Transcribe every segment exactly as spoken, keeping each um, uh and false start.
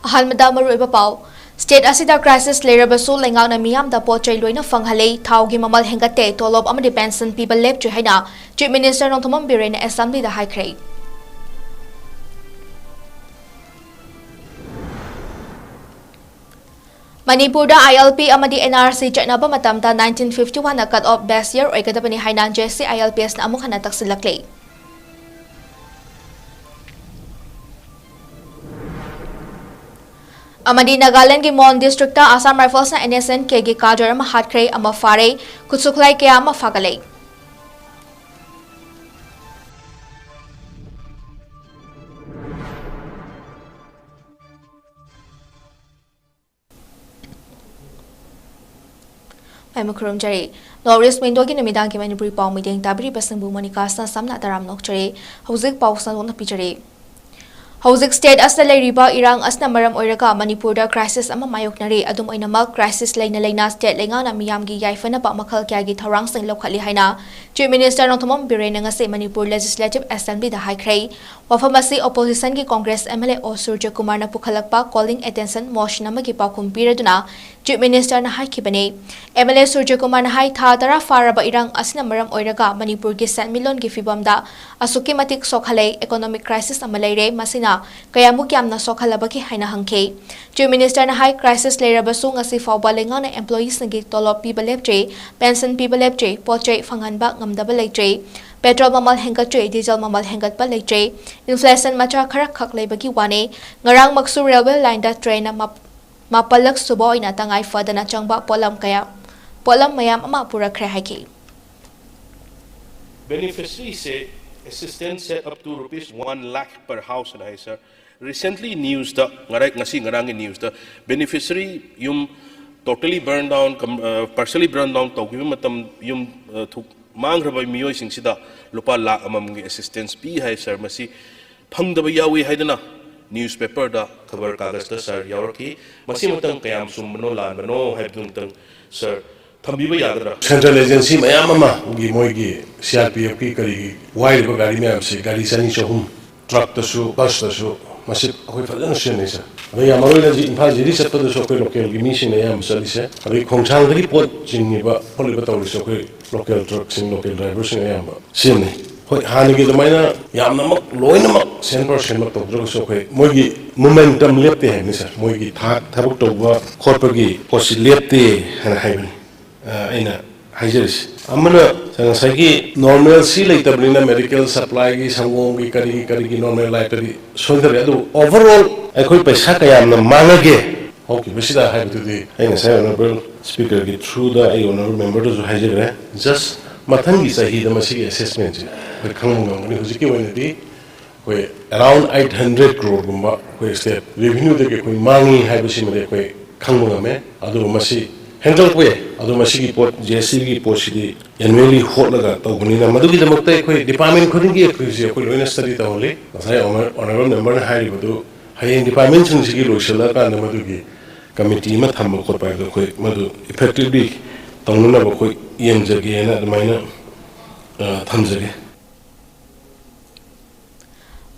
ꯑꯍꯥꯟꯕꯗ ꯃꯔꯨꯑꯣꯏꯕ ꯄꯥꯎ꯫ State ꯑꯁꯤꯗ crisis ꯂꯩꯔꯕꯁꯨ ꯂꯩꯉꯥꯛꯅ ꯃꯤꯌꯥꯝꯗ ꯄꯣꯠ ꯆꯩ ꯂꯣꯏꯅ ꯐꯪꯍꯜꯂꯦ, ꯊꯥꯎꯒꯤ ꯃꯃꯜ ꯍꯦꯟꯒꯠꯇꯦ, ꯇꯣꯂꯣꯞ ꯑꯃꯗꯤ pension ꯄꯤꯕ ꯂꯦꯞꯇ꯭ꯔꯤ ꯍꯥꯏꯅ Chief Minister ꯅꯣꯡꯊꯣꯝꯕꯝ ꯕꯤꯔꯦꯟꯅ Assembly ꯗ ꯍꯥꯏꯈ꯭ꯔꯦ꯫ ꯃꯅꯤꯄꯨꯔꯗ ILP ꯑꯃꯗꯤ NRC ꯆꯠꯅꯕ ꯃꯇꯝꯗ nineteen fifty one ꯅ cut off base year ꯑꯣꯏꯒꯗꯕꯅꯤ ꯍꯥꯏꯅ JCILPS ꯅ ꯑꯃꯨꯛ ꯍꯟꯅ ꯇꯛꯁꯤꯜꯂꯛꯂꯦ꯫ ꯑꯃꯗꯤ ꯅꯥꯒꯥꯂꯦꯟꯗꯒꯤ ꯃꯣꯟ district ꯇ Assam Rifles ꯅ NSCN K ꯒꯤ cadre ꯑꯃ ꯍꯥꯠꯈ꯭ꯔꯦ, ꯑꯃ ꯐꯥꯔꯦ, ꯈꯨꯠꯁꯨ ꯈꯨꯠꯂꯥꯏ ꯀꯌꯥ ꯑꯃ ꯐꯥꯒꯠꯂꯦ꯫ ꯃꯌꯥꯝ ꯈꯨꯔꯨꯝꯖꯔꯤ꯫ North East Window ꯒꯤ ꯅꯨꯃꯤꯗꯥꯡꯒꯤ ꯃꯅꯤꯄꯨꯔꯤ ꯄꯥꯎ ꯃꯤꯠꯌꯦꯡ ꯇꯥꯕꯤꯔꯤꯕꯁꯤꯡꯕꯨ ꯃꯣꯅꯤꯀꯥ ꯁꯅꯥꯁꯝꯅ ꯇꯔꯥꯝꯅ ꯑꯣꯛꯆꯔꯤ꯫ ꯍꯧꯖꯤꯛ ꯄꯥꯎ ꯁꯟꯗꯣꯛꯅ ꯄꯤꯖꯔꯤ꯫ ꯍꯧꯖꯤꯛ state ꯑꯁꯤꯗ ꯂꯩꯔꯤꯕ ꯏꯔꯥꯡ ꯑꯁꯤꯅ ꯃꯔꯝ ꯑꯣꯏꯔꯒ ꯃꯅꯤꯄꯨꯔꯗ crisis ꯑꯃ ꯃꯥꯌꯣꯛꯅꯔꯤ꯫ ꯑꯗꯨꯝ ꯑꯣꯏꯅꯃꯛ, crisis ꯂꯩꯅ ꯂꯩꯅ state ꯂꯩꯉꯥꯛꯅ ꯃꯤꯌꯥꯝꯒꯤ ꯌꯥꯏꯐꯅꯕ ꯃꯈꯜ ꯀꯌꯥꯒꯤ ꯊꯧꯔꯥꯡꯁꯤꯡ ꯂꯧꯈꯠꯂꯤ ꯍꯥꯏꯅ Chief Minister ꯅꯣꯡꯊꯣꯝꯕꯝ ꯕꯤꯔꯦꯟꯅ ꯉꯁꯤ ꯃꯅꯤꯄꯨꯔ Legislative Assembly ꯗ ꯍꯥꯏꯈ꯭ꯔꯦ꯫ ꯋꯥꯐꯝ ꯑꯁꯤ opposition ꯒꯤ Congress MLA ꯑꯣ ꯁꯨꯔꯖꯀꯨꯃꯥꯔꯅ ꯄꯨꯈꯠꯂꯛꯄ calling attention motion ꯑꯃꯒꯤ ꯄꯥꯎꯈꯨꯝ ꯄꯤꯔꯗꯨꯅ Chief Minister ꯅ ꯍꯥꯏꯈꯤꯕꯅꯤ꯫ MLA ꯁꯨꯔꯖꯀꯨꯃꯥꯔꯅ ꯍꯥꯏ, ꯊꯥ ꯇꯔꯥ ꯐꯥꯔꯕ ꯏꯔꯥꯡ ꯑꯁꯤꯅ ꯃꯔꯝ ꯑꯣꯏꯔꯒ ꯃꯅꯤꯄꯨꯔꯒꯤ ꯁꯦꯟꯃꯤꯠꯂꯣꯟꯒꯤ ꯐꯤꯕꯝꯗ ꯑꯁꯨꯛꯀꯤ ꯃꯇꯤꯛ ꯁꯣꯛꯍꯜꯂꯦ, economic crisis ꯑꯃ ꯂꯩꯔꯦ, ꯃꯁꯤꯅ ꯀꯌꯥꯃꯨꯛ ꯌꯥꯝꯅ ꯁꯣꯛꯍꯜꯂꯕꯒꯦ ꯍꯥꯏꯅ ꯍꯪꯈꯤ꯫ Chief Minister ꯅ ꯍꯥꯏ, crisis ꯂꯩꯔꯕꯁꯨ ꯉꯁꯤ ꯐꯥꯎꯕ ꯂꯩꯉꯥꯛꯅ employee ꯁꯤꯡꯒꯤ ꯇꯣꯂꯣꯞ ꯄꯤꯕ ꯂꯦꯞꯇ꯭ꯔꯤ, pension ꯄꯤꯕ ꯂꯦꯞꯇ꯭ꯔꯤ, ꯄꯣꯠ ꯆꯩ ꯐꯪꯍꯟꯕ ꯉꯝꯗꯕ ꯂꯩꯇ꯭ꯔꯤ, petrol ꯃꯃꯜ ꯍꯦꯟꯒꯠꯇ꯭ꯔꯤ, diesel ꯃꯃꯜ ꯍꯦꯟꯒꯠꯄ ꯂꯩꯇ꯭ꯔꯤ, inflation ꯃꯆꯥ ꯈꯔꯈꯛ ꯂꯩꯕꯒꯤ ꯋꯥꯅꯤ꯫ ꯉꯔꯥꯡꯃꯛꯁꯨ railway line ꯗ train ꯃꯥ-, ꯃꯥꯄꯜꯂꯛ ꯁꯨꯕ ꯑꯣꯏꯅ ꯇꯉꯥꯏ ꯐꯗꯅ ꯆꯪꯕ ꯄꯣꯠꯂꯝ ꯀꯌꯥ, ꯄꯣꯠꯂꯝ ꯃꯌꯥꯝ ꯑꯃ ꯄꯨꯔꯛꯈ꯭ꯔꯦ ꯍꯥꯏꯈꯤ꯫ Beneficiary say assistance say up to rupees one lakh per house high, sir꯫ Recently news ꯇ, ꯉꯔꯥꯡ, ꯉꯁꯤ ꯉꯔꯥꯡꯒꯤ news ꯇ beneficiary ꯌꯨꯝ totally burn down, ꯀꯝ-, ꯑ, partially burn down ꯇꯧꯈꯤꯕ ꯃꯇꯝ, ꯌꯨꯝ, ꯑ, ꯊꯨ-, ꯃꯥꯡꯈ꯭ꯔꯕ ꯃꯤꯑꯣꯏꯁꯤꯡꯁꯤꯗ ꯂꯨꯄꯥ ꯂꯥꯈ ꯑꯃꯃꯝꯒꯤ assistance ꯄꯤ ꯍꯥꯏ, sir꯫ ꯃꯁꯤ ꯐꯪꯗꯕ ꯌꯥꯎꯏ ꯍꯥꯏꯗꯨꯅ newspaper ꯗ, ꯈꯕꯔ ꯀꯥꯒꯖꯇ, sir, ꯌꯥꯎꯔꯛꯈꯤ꯫ ꯃꯁꯤ ꯑꯃꯇꯪ ꯀꯌꯥꯝ ꯆꯨꯝꯕꯅꯣ ꯂꯥꯟꯕꯅꯣ ꯍꯥꯏꯕꯗꯨ ꯑꯃꯇꯪ, sir, ꯊꯝꯕꯤꯕ ꯌꯥꯒꯗ꯭ꯔꯥ? Central agency ꯃꯌꯥꯝ ꯑꯃꯒꯤ ꯃꯣꯏꯒꯤ CRPF ꯀꯤ ꯀꯔꯤꯒꯤ ꯋꯥꯏꯔꯤꯕ ꯒꯥꯔꯤ ꯃꯌꯥꯝꯁꯤ, ꯒꯥꯔꯤ ꯆꯅꯤ ꯆꯍꯨꯝ, truck ꯇꯁꯨ, bus ꯇꯁꯨ, ꯃꯁꯤ ꯑꯩꯈꯣꯏ ꯐꯖꯅ ꯁꯤꯖꯤꯟꯅꯩ ꯁꯥꯔ꯫ ꯑꯗꯣ ꯌꯥꯝ ꯃꯔꯨ ꯑꯣꯏꯅ ꯍꯧꯖꯤꯛ ꯏꯝꯐꯥꯜ ꯖꯤꯔꯤ ꯆꯠꯄꯗꯁꯨ ꯑꯩꯈꯣꯏ ꯂꯣꯀꯦꯜꯒꯤ ꯃꯤꯁꯤꯡꯅ ꯑꯌꯥꯝꯕ ꯆꯠꯂꯤꯁꯦ꯫ ꯑꯗꯩ ꯈꯣꯡꯁꯥꯡꯗꯒꯤ ꯄꯣꯠ ꯆꯤꯡꯉꯤꯕ ꯈꯣꯠꯂꯤꯕ ꯇꯧꯔꯤꯁꯦ ꯑꯩꯈꯣꯏ ꯂꯣꯀꯦꯜ ꯇ꯭ꯔꯛꯁꯤꯡ, ꯂꯣꯀꯦꯜ ꯗ꯭ꯔꯥꯏꯚꯔꯁꯤꯡ ꯑꯌꯥꯝꯕ ꯁꯤꯖꯤꯟꯅꯩ꯫ ꯍꯣꯏ, ꯍꯥꯟꯅꯒꯤ ꯑꯗꯨꯃꯥꯏꯅ ꯌꯥꯝꯅꯃꯛ ꯂꯣꯏꯅꯃꯛ ꯁꯦꯟ ꯄꯔꯁꯦꯟꯃꯛ ꯇꯧꯗ꯭ꯔꯒꯁꯨ ꯑꯩꯈꯣꯏ ꯃꯣꯏꯒꯤ ꯃꯣꯃꯦꯟꯇꯝ ꯂꯦꯞꯇꯦ ꯍꯥꯏꯕꯅꯤ ꯁꯥꯔ꯫ ꯃꯣꯏꯒꯤ ꯊꯥꯛ ꯊꯕꯛ ꯇꯧꯕ ꯈꯣꯠꯄꯒꯤ ꯄꯣꯠꯁꯤ ꯂꯦꯞꯇꯦ ꯍꯥꯏꯅ ꯍꯥꯏꯕꯅꯤ꯫ ꯑ, ꯑꯩꯅ ꯍꯥꯏꯖꯔꯤꯁꯤ꯫ ꯑꯃꯅ ꯉꯁꯥꯏꯒꯤ ꯅꯣꯔꯃꯦꯜꯁꯤ ꯂꯩꯇꯕꯅꯤꯅ ꯃꯦꯗꯤꯀꯦꯜ ꯁꯄ꯭ꯂꯥꯏꯒꯤ, ꯁꯪꯒꯣꯝꯒꯤ, ꯀꯔꯤꯒꯤ, ꯀꯔꯤꯒꯤ ꯅꯣꯔꯃꯦꯜ ꯂꯥꯏꯐꯇꯗꯤ ꯁꯣꯏꯗꯔꯦ꯫ ꯑꯗꯨꯕꯨ ꯑꯣꯚꯔꯑꯣꯜ ꯑꯩꯈꯣꯏ ꯄꯩꯁꯥ ꯀꯌꯥꯝꯅ ꯃꯥꯡꯉꯒꯦ ꯍꯧꯈꯤꯕꯁꯤꯗ ꯍꯥꯏꯕꯗꯨꯗꯤ ꯑꯩ ꯉꯁꯥꯏ ꯑꯣꯅꯔꯦꯕꯜ ꯁ꯭ꯄꯤꯀꯔꯒꯤ ꯊ꯭ꯔꯨꯗ ꯑꯩ ꯑꯣꯅꯔꯦꯕꯜ ꯃꯦꯝꯕꯔꯗꯁꯨ ꯍꯥꯏꯖꯈ꯭ꯔꯦ꯫ ꯖꯁ ꯃꯊꯪꯒꯤ ꯆꯍꯤꯗ ꯃꯁꯤꯒꯤ ꯑꯦꯁꯦꯁꯃꯦꯟꯁꯦ ꯑꯩꯈꯣꯏ ꯈꯪꯕ ꯉꯝꯒꯅꯤ꯫ ꯍꯧꯖꯤꯛꯀꯤ ꯑꯣꯏꯅꯗꯤ ꯑꯩꯈꯣꯏ ꯑꯦꯔꯥꯎꯟ ꯑꯩꯠ ꯍꯟꯗ꯭ꯔꯦꯠ ꯀ꯭ꯔꯣꯔꯒꯨꯝꯕ ꯑꯩꯈꯣꯏ ꯁ꯭ꯇꯦꯠ ꯔꯦꯚꯤꯅ꯭ꯌꯨꯗꯒꯤ ꯑꯩꯈꯣꯏ ꯃꯥꯡꯉꯤ ꯍꯥꯏꯕꯁꯤꯃꯗꯤ ꯑꯩꯈꯣꯏ ꯈꯪꯕ ꯉꯝꯃꯦ꯫ ꯑꯗꯨꯕꯨ ꯃꯁꯤ ꯍꯦꯟꯒꯠꯂꯛꯄ ꯌꯥꯏ꯫ ꯑꯗꯣ ꯃꯁꯤꯒꯤ ꯄꯣꯠ, ꯖꯤ ꯑꯦꯁ ꯇꯤꯒꯤ ꯄꯣꯠꯁꯤꯗꯤ ꯑꯦꯅꯨꯋꯦꯂꯤ ꯍꯣꯠꯂꯒ ꯇꯧꯕꯅꯤꯅ, ꯃꯗꯨꯒꯤꯗꯃꯛꯇ ꯑꯩꯈꯣꯏ ꯗꯤꯄꯥꯔꯠꯃꯦꯟ ꯈꯨꯗꯤꯡꯒꯤ ꯑꯩꯈꯣꯏꯁꯦ, ꯑꯩꯈꯣꯏ ꯂꯣꯏꯅ ꯁ꯭ꯇꯗꯤ ꯇꯧꯍꯜꯂꯤ꯫ ꯉꯁꯥꯏ ꯑꯣꯅꯔꯦꯕꯜ ꯃꯦꯝꯕꯔꯅ ꯍꯥꯏꯔꯤꯕꯗꯨ ꯍꯌꯦꯡ ꯗꯤꯄꯥꯔꯠꯃꯦꯟꯁꯤꯡꯁꯤꯒꯤ ꯂꯣꯏꯁꯤꯜꯂꯛꯑꯀꯥꯟꯗ ꯃꯗꯨꯒꯤ ꯀꯃꯤꯇꯤ ꯑꯃ ꯊꯝꯕ ꯈꯣꯠꯄ ꯍꯥꯏꯕꯗꯣ ꯑꯩꯈꯣꯏ ꯃꯗꯨ ꯏꯐꯦꯛꯇꯤꯚꯂꯤ ꯇꯧꯅꯅꯕ ꯑꯩꯈꯣꯏ ꯌꯦꯡꯖꯒꯦꯅ ꯑꯗꯨꯃꯥꯏꯅ, ꯑ, ꯊꯝꯖꯒꯦ꯫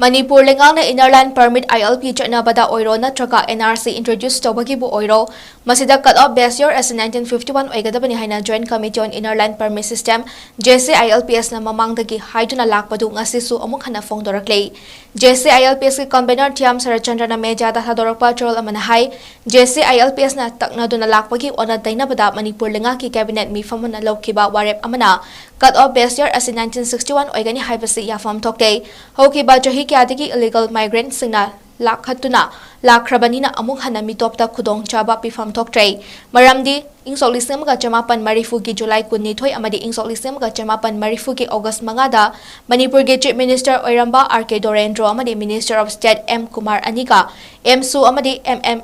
ꯃꯅꯤꯄꯨꯔ ꯂꯩꯉꯥꯛꯅ Inner Line Permit, I L P, ꯆꯠꯅꯕꯗ ꯑꯣꯏꯔꯣ ꯅꯠꯇ꯭ꯔꯒ N R C introduce ꯇꯧꯕꯒꯤꯕꯨ ꯑꯣꯏꯔꯣ, ꯃꯁꯤꯗ cut off base year ꯑꯁꯤ nineteen fifty one ꯑꯣꯏꯒꯗꯕꯅꯤ ꯍꯥꯏꯅ Joint Committee on Inner Line Permit System, J C I L P S ꯅ ꯃꯃꯥꯡꯗꯒꯤ ꯍꯥꯏꯗꯨꯅ ꯂꯥꯛꯄꯗꯨ ꯉꯁꯤꯁꯨ ꯑꯃꯨꯛ ꯍꯟꯅ ꯐꯣꯡꯗꯣꯔꯛꯂꯦ꯫ J C I L P S ꯀꯤ convenor ꯊꯤꯌꯥꯝ ꯁꯔꯠꯆꯟꯗ꯭ꯔꯅ ꯃꯦꯗꯤꯌꯥꯗ ꯊꯥꯗꯣꯔꯛꯄ ꯆꯔꯣꯜ ꯑꯃꯅ ꯍꯥꯏ, J C I L P S ꯅ ꯇꯛꯅꯗꯨꯅ ꯂꯥꯛꯄꯒꯤ ꯑꯣꯟꯅ ꯇꯩꯅꯕꯗ ꯃꯅꯤꯄꯨꯔ ꯂꯩꯉꯥꯛꯀꯤ cabinet ꯃꯤꯐꯝ ꯑꯃꯅ ꯂꯧꯈꯤꯕ ꯋꯥꯔꯦꯞ ꯑꯃꯅ cut off base year ꯑꯁꯤ nineteen sixty one ꯑꯣꯏꯒꯅꯤ ꯍꯥꯏꯕꯁꯤ ꯌꯥꯐꯝ ꯊꯣꯛꯇꯦ꯫ ꯍꯧꯈꯤꯕ ꯆꯍꯤ ꯀꯌꯥꯗꯒꯤ illegal migrantꯁꯤꯡꯅ ꯂꯥꯛꯈꯠꯇꯨꯅ ꯂꯥꯛꯈ꯭ꯔꯕꯅꯤꯅ ꯑꯃꯨꯛ ꯍꯟꯅ ꯃꯤꯇꯣꯞꯇ ꯈꯨꯗꯣꯡꯆꯥꯕ ꯄꯤꯐꯝ ꯊꯣꯛꯇ꯭ꯔꯦ꯫ ꯃꯔꯝꯗꯤ ꯏꯪ ꯁꯣꯛ ꯂꯤꯁꯤꯡ ꯑꯃꯒ ꯆꯃꯥꯄꯟ ꯃꯔꯤꯐꯨꯒꯤ ꯖꯨꯂꯥꯏ ꯀꯨꯟꯅꯤꯊꯣꯏ ꯑꯃꯗꯤ ꯏꯪ ꯁꯣꯛ ꯂꯤꯁꯤꯡ ꯑꯃꯒ ꯆꯃꯥꯄꯟ ꯃꯔꯤꯐꯨꯒꯤ ꯑꯣꯒꯁ ꯃꯉꯥꯗ ꯃꯅꯤꯄꯨꯔꯒꯤ Chief Minister ꯑꯣꯏꯔꯝꯕ R K ꯗꯣꯔꯦꯟꯗ꯭ꯔꯣ ꯑꯃꯗꯤ Minister of State M Kumar ꯑꯅꯤꯒ ꯑꯦꯝꯁꯨ ꯑꯃꯗꯤ M M,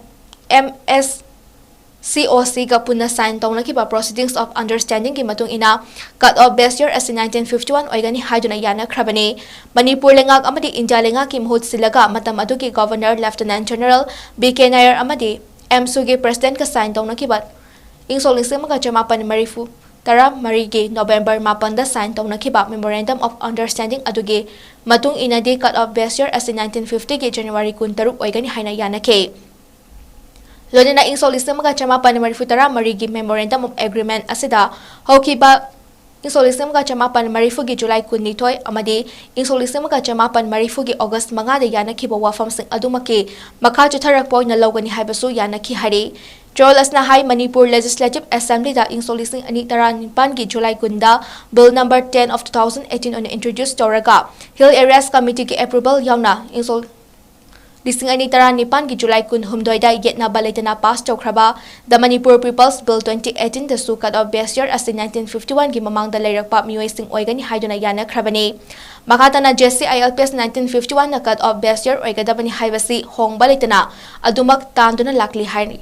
M S C O C ꯒ ꯄꯨꯟꯅ sign ꯇꯧꯅꯈꯤꯕ Proceedings of Understanding ꯒꯤ ꯃꯇꯨꯡ ꯏꯟꯅ cut off base year ꯑꯁꯤ nineteen fifty one ꯑꯣꯏꯒꯅꯤ ꯍꯥꯏꯗꯨꯅ ꯌꯥꯅꯈ꯭ꯔꯕꯅꯤ꯫ ꯃꯅꯤꯄꯨꯔ ꯂꯩꯉꯥꯛ ꯑꯃꯗꯤ ꯏꯟꯗꯤꯌꯥ ꯂꯩꯉꯥꯛꯀꯤ ꯃꯍꯨꯠ ꯁꯤꯜꯂꯒ ꯃꯇꯝ ꯑꯗꯨꯒꯤ Governor Lieutenant General B K Nair ꯑꯃꯗꯤ ꯑꯦꯝꯁꯨꯒꯤ President ꯀ sign ꯇꯧꯅꯈꯤꯕ ꯏꯪ ꯁꯣꯛ ꯂꯤꯁꯤꯡ ꯑꯃꯒ ꯆꯃꯥꯄꯟ ꯃꯔꯤꯐꯨ ꯇꯔꯥꯃꯔꯤꯒꯤ November ꯃꯥꯄꯟꯗ sign ꯇꯧꯅꯈꯤꯕ Memorandum of Understanding ꯑꯗꯨꯒꯤ ꯃꯇꯨꯡ ꯏꯟꯅꯗꯤ cut off base year ꯑꯁꯤ nineteen fiftyꯒꯤ January ꯀꯨꯟꯇꯔꯨꯛ ꯑꯣꯏꯒꯅꯤ ꯍꯥꯏꯅ ꯌꯥꯅꯈꯤ꯫ ꯂꯣꯏꯅꯅ ꯏꯪ ꯁꯣꯛ ꯂꯤꯁꯤꯡ ꯑꯃꯒ ꯆꯃꯥꯄꯟ ꯃꯔꯤꯐꯨ ꯇꯔꯥꯃꯔꯤꯒꯤ Memorandum of Agreement ꯑꯁꯤꯗ ꯍꯧꯈꯤꯕ ꯏꯪ ꯁꯣꯛ ꯂꯤꯁꯤꯡ ꯑꯃꯒ ꯆꯃꯥꯄꯟ ꯃꯔꯤꯐꯨꯒꯤ July ꯀꯨꯟꯅꯤꯊꯣꯏ ꯑꯃꯗꯤ ꯏꯪ ꯁꯣꯛ ꯂꯤꯁꯤꯡ ꯑꯃꯒ ꯆꯃꯥꯄꯟ ꯃꯔꯤꯐꯨꯒꯤ August ꯃꯉꯥꯗ ꯌꯥꯅꯈꯤꯕ ꯋꯥꯐꯝꯁꯤꯡ ꯑꯗꯨꯃꯛꯀꯤ ꯃꯈꯥ ꯆꯠꯊꯔꯛꯄ ꯑꯣꯏꯅ ꯂꯧꯒꯅꯤ ꯍꯥꯏꯕꯁꯨ ꯌꯥꯅꯈꯤ ꯍꯥꯏꯔꯤ꯫ ꯆꯦꯔꯣꯜ ꯑꯁꯤꯅ ꯍꯥꯏ, ꯃꯅꯤꯄꯨꯔ Legislative Assemblyꯗ ꯏꯪ ꯁꯣꯛ ꯂꯤꯁꯤꯡ ꯑꯅꯤ ꯇꯔꯥꯅꯤꯄꯥꯟꯒꯤ July ꯀꯨꯟꯗ Bill number ten of two thousand eighteen ꯑꯣꯏꯅ introduce ꯇꯧꯔꯒ Hill Areas Committeeꯒꯤ approval ꯌꯥꯎꯅ ꯏꯪ ꯁꯣꯛ ꯂꯤꯁꯤꯡ ꯑꯅꯤ ꯇꯔꯥꯅꯤꯄꯥꯟꯒꯤ July ꯀꯨꯟꯍꯨꯝꯗꯣꯏꯗ ꯌꯦꯠꯅꯕ ꯂꯩꯇꯅ pass ꯇꯧꯈ꯭ꯔꯕ The Manipur People's Bill twenty eighteenꯗꯁꯨ cut off base year ꯑꯁꯤ nineteen fifty oneꯒꯤ ꯃꯃꯥꯡꯗ ꯂꯩꯔꯛꯄ ꯃꯤꯑꯣꯏꯁꯤꯡ ꯑꯣꯏꯒꯅꯤ ꯍꯥꯏꯗꯨꯅ ꯌꯥꯅꯈ꯭ꯔꯕꯅꯤ꯫ ꯃꯈꯥ ꯇꯥꯅ JCILPS nineteen fifty oneꯅ cut off base year ꯑꯣꯏꯒꯗꯕꯅꯤ ꯍꯥꯏꯕꯁꯤ ꯍꯣꯡꯕ ꯂꯩꯇꯅ ꯑꯗꯨꯃꯛ ꯇꯥꯟꯗꯨꯅ ꯂꯥꯛꯂꯤ ꯍꯥꯏꯔꯤ꯫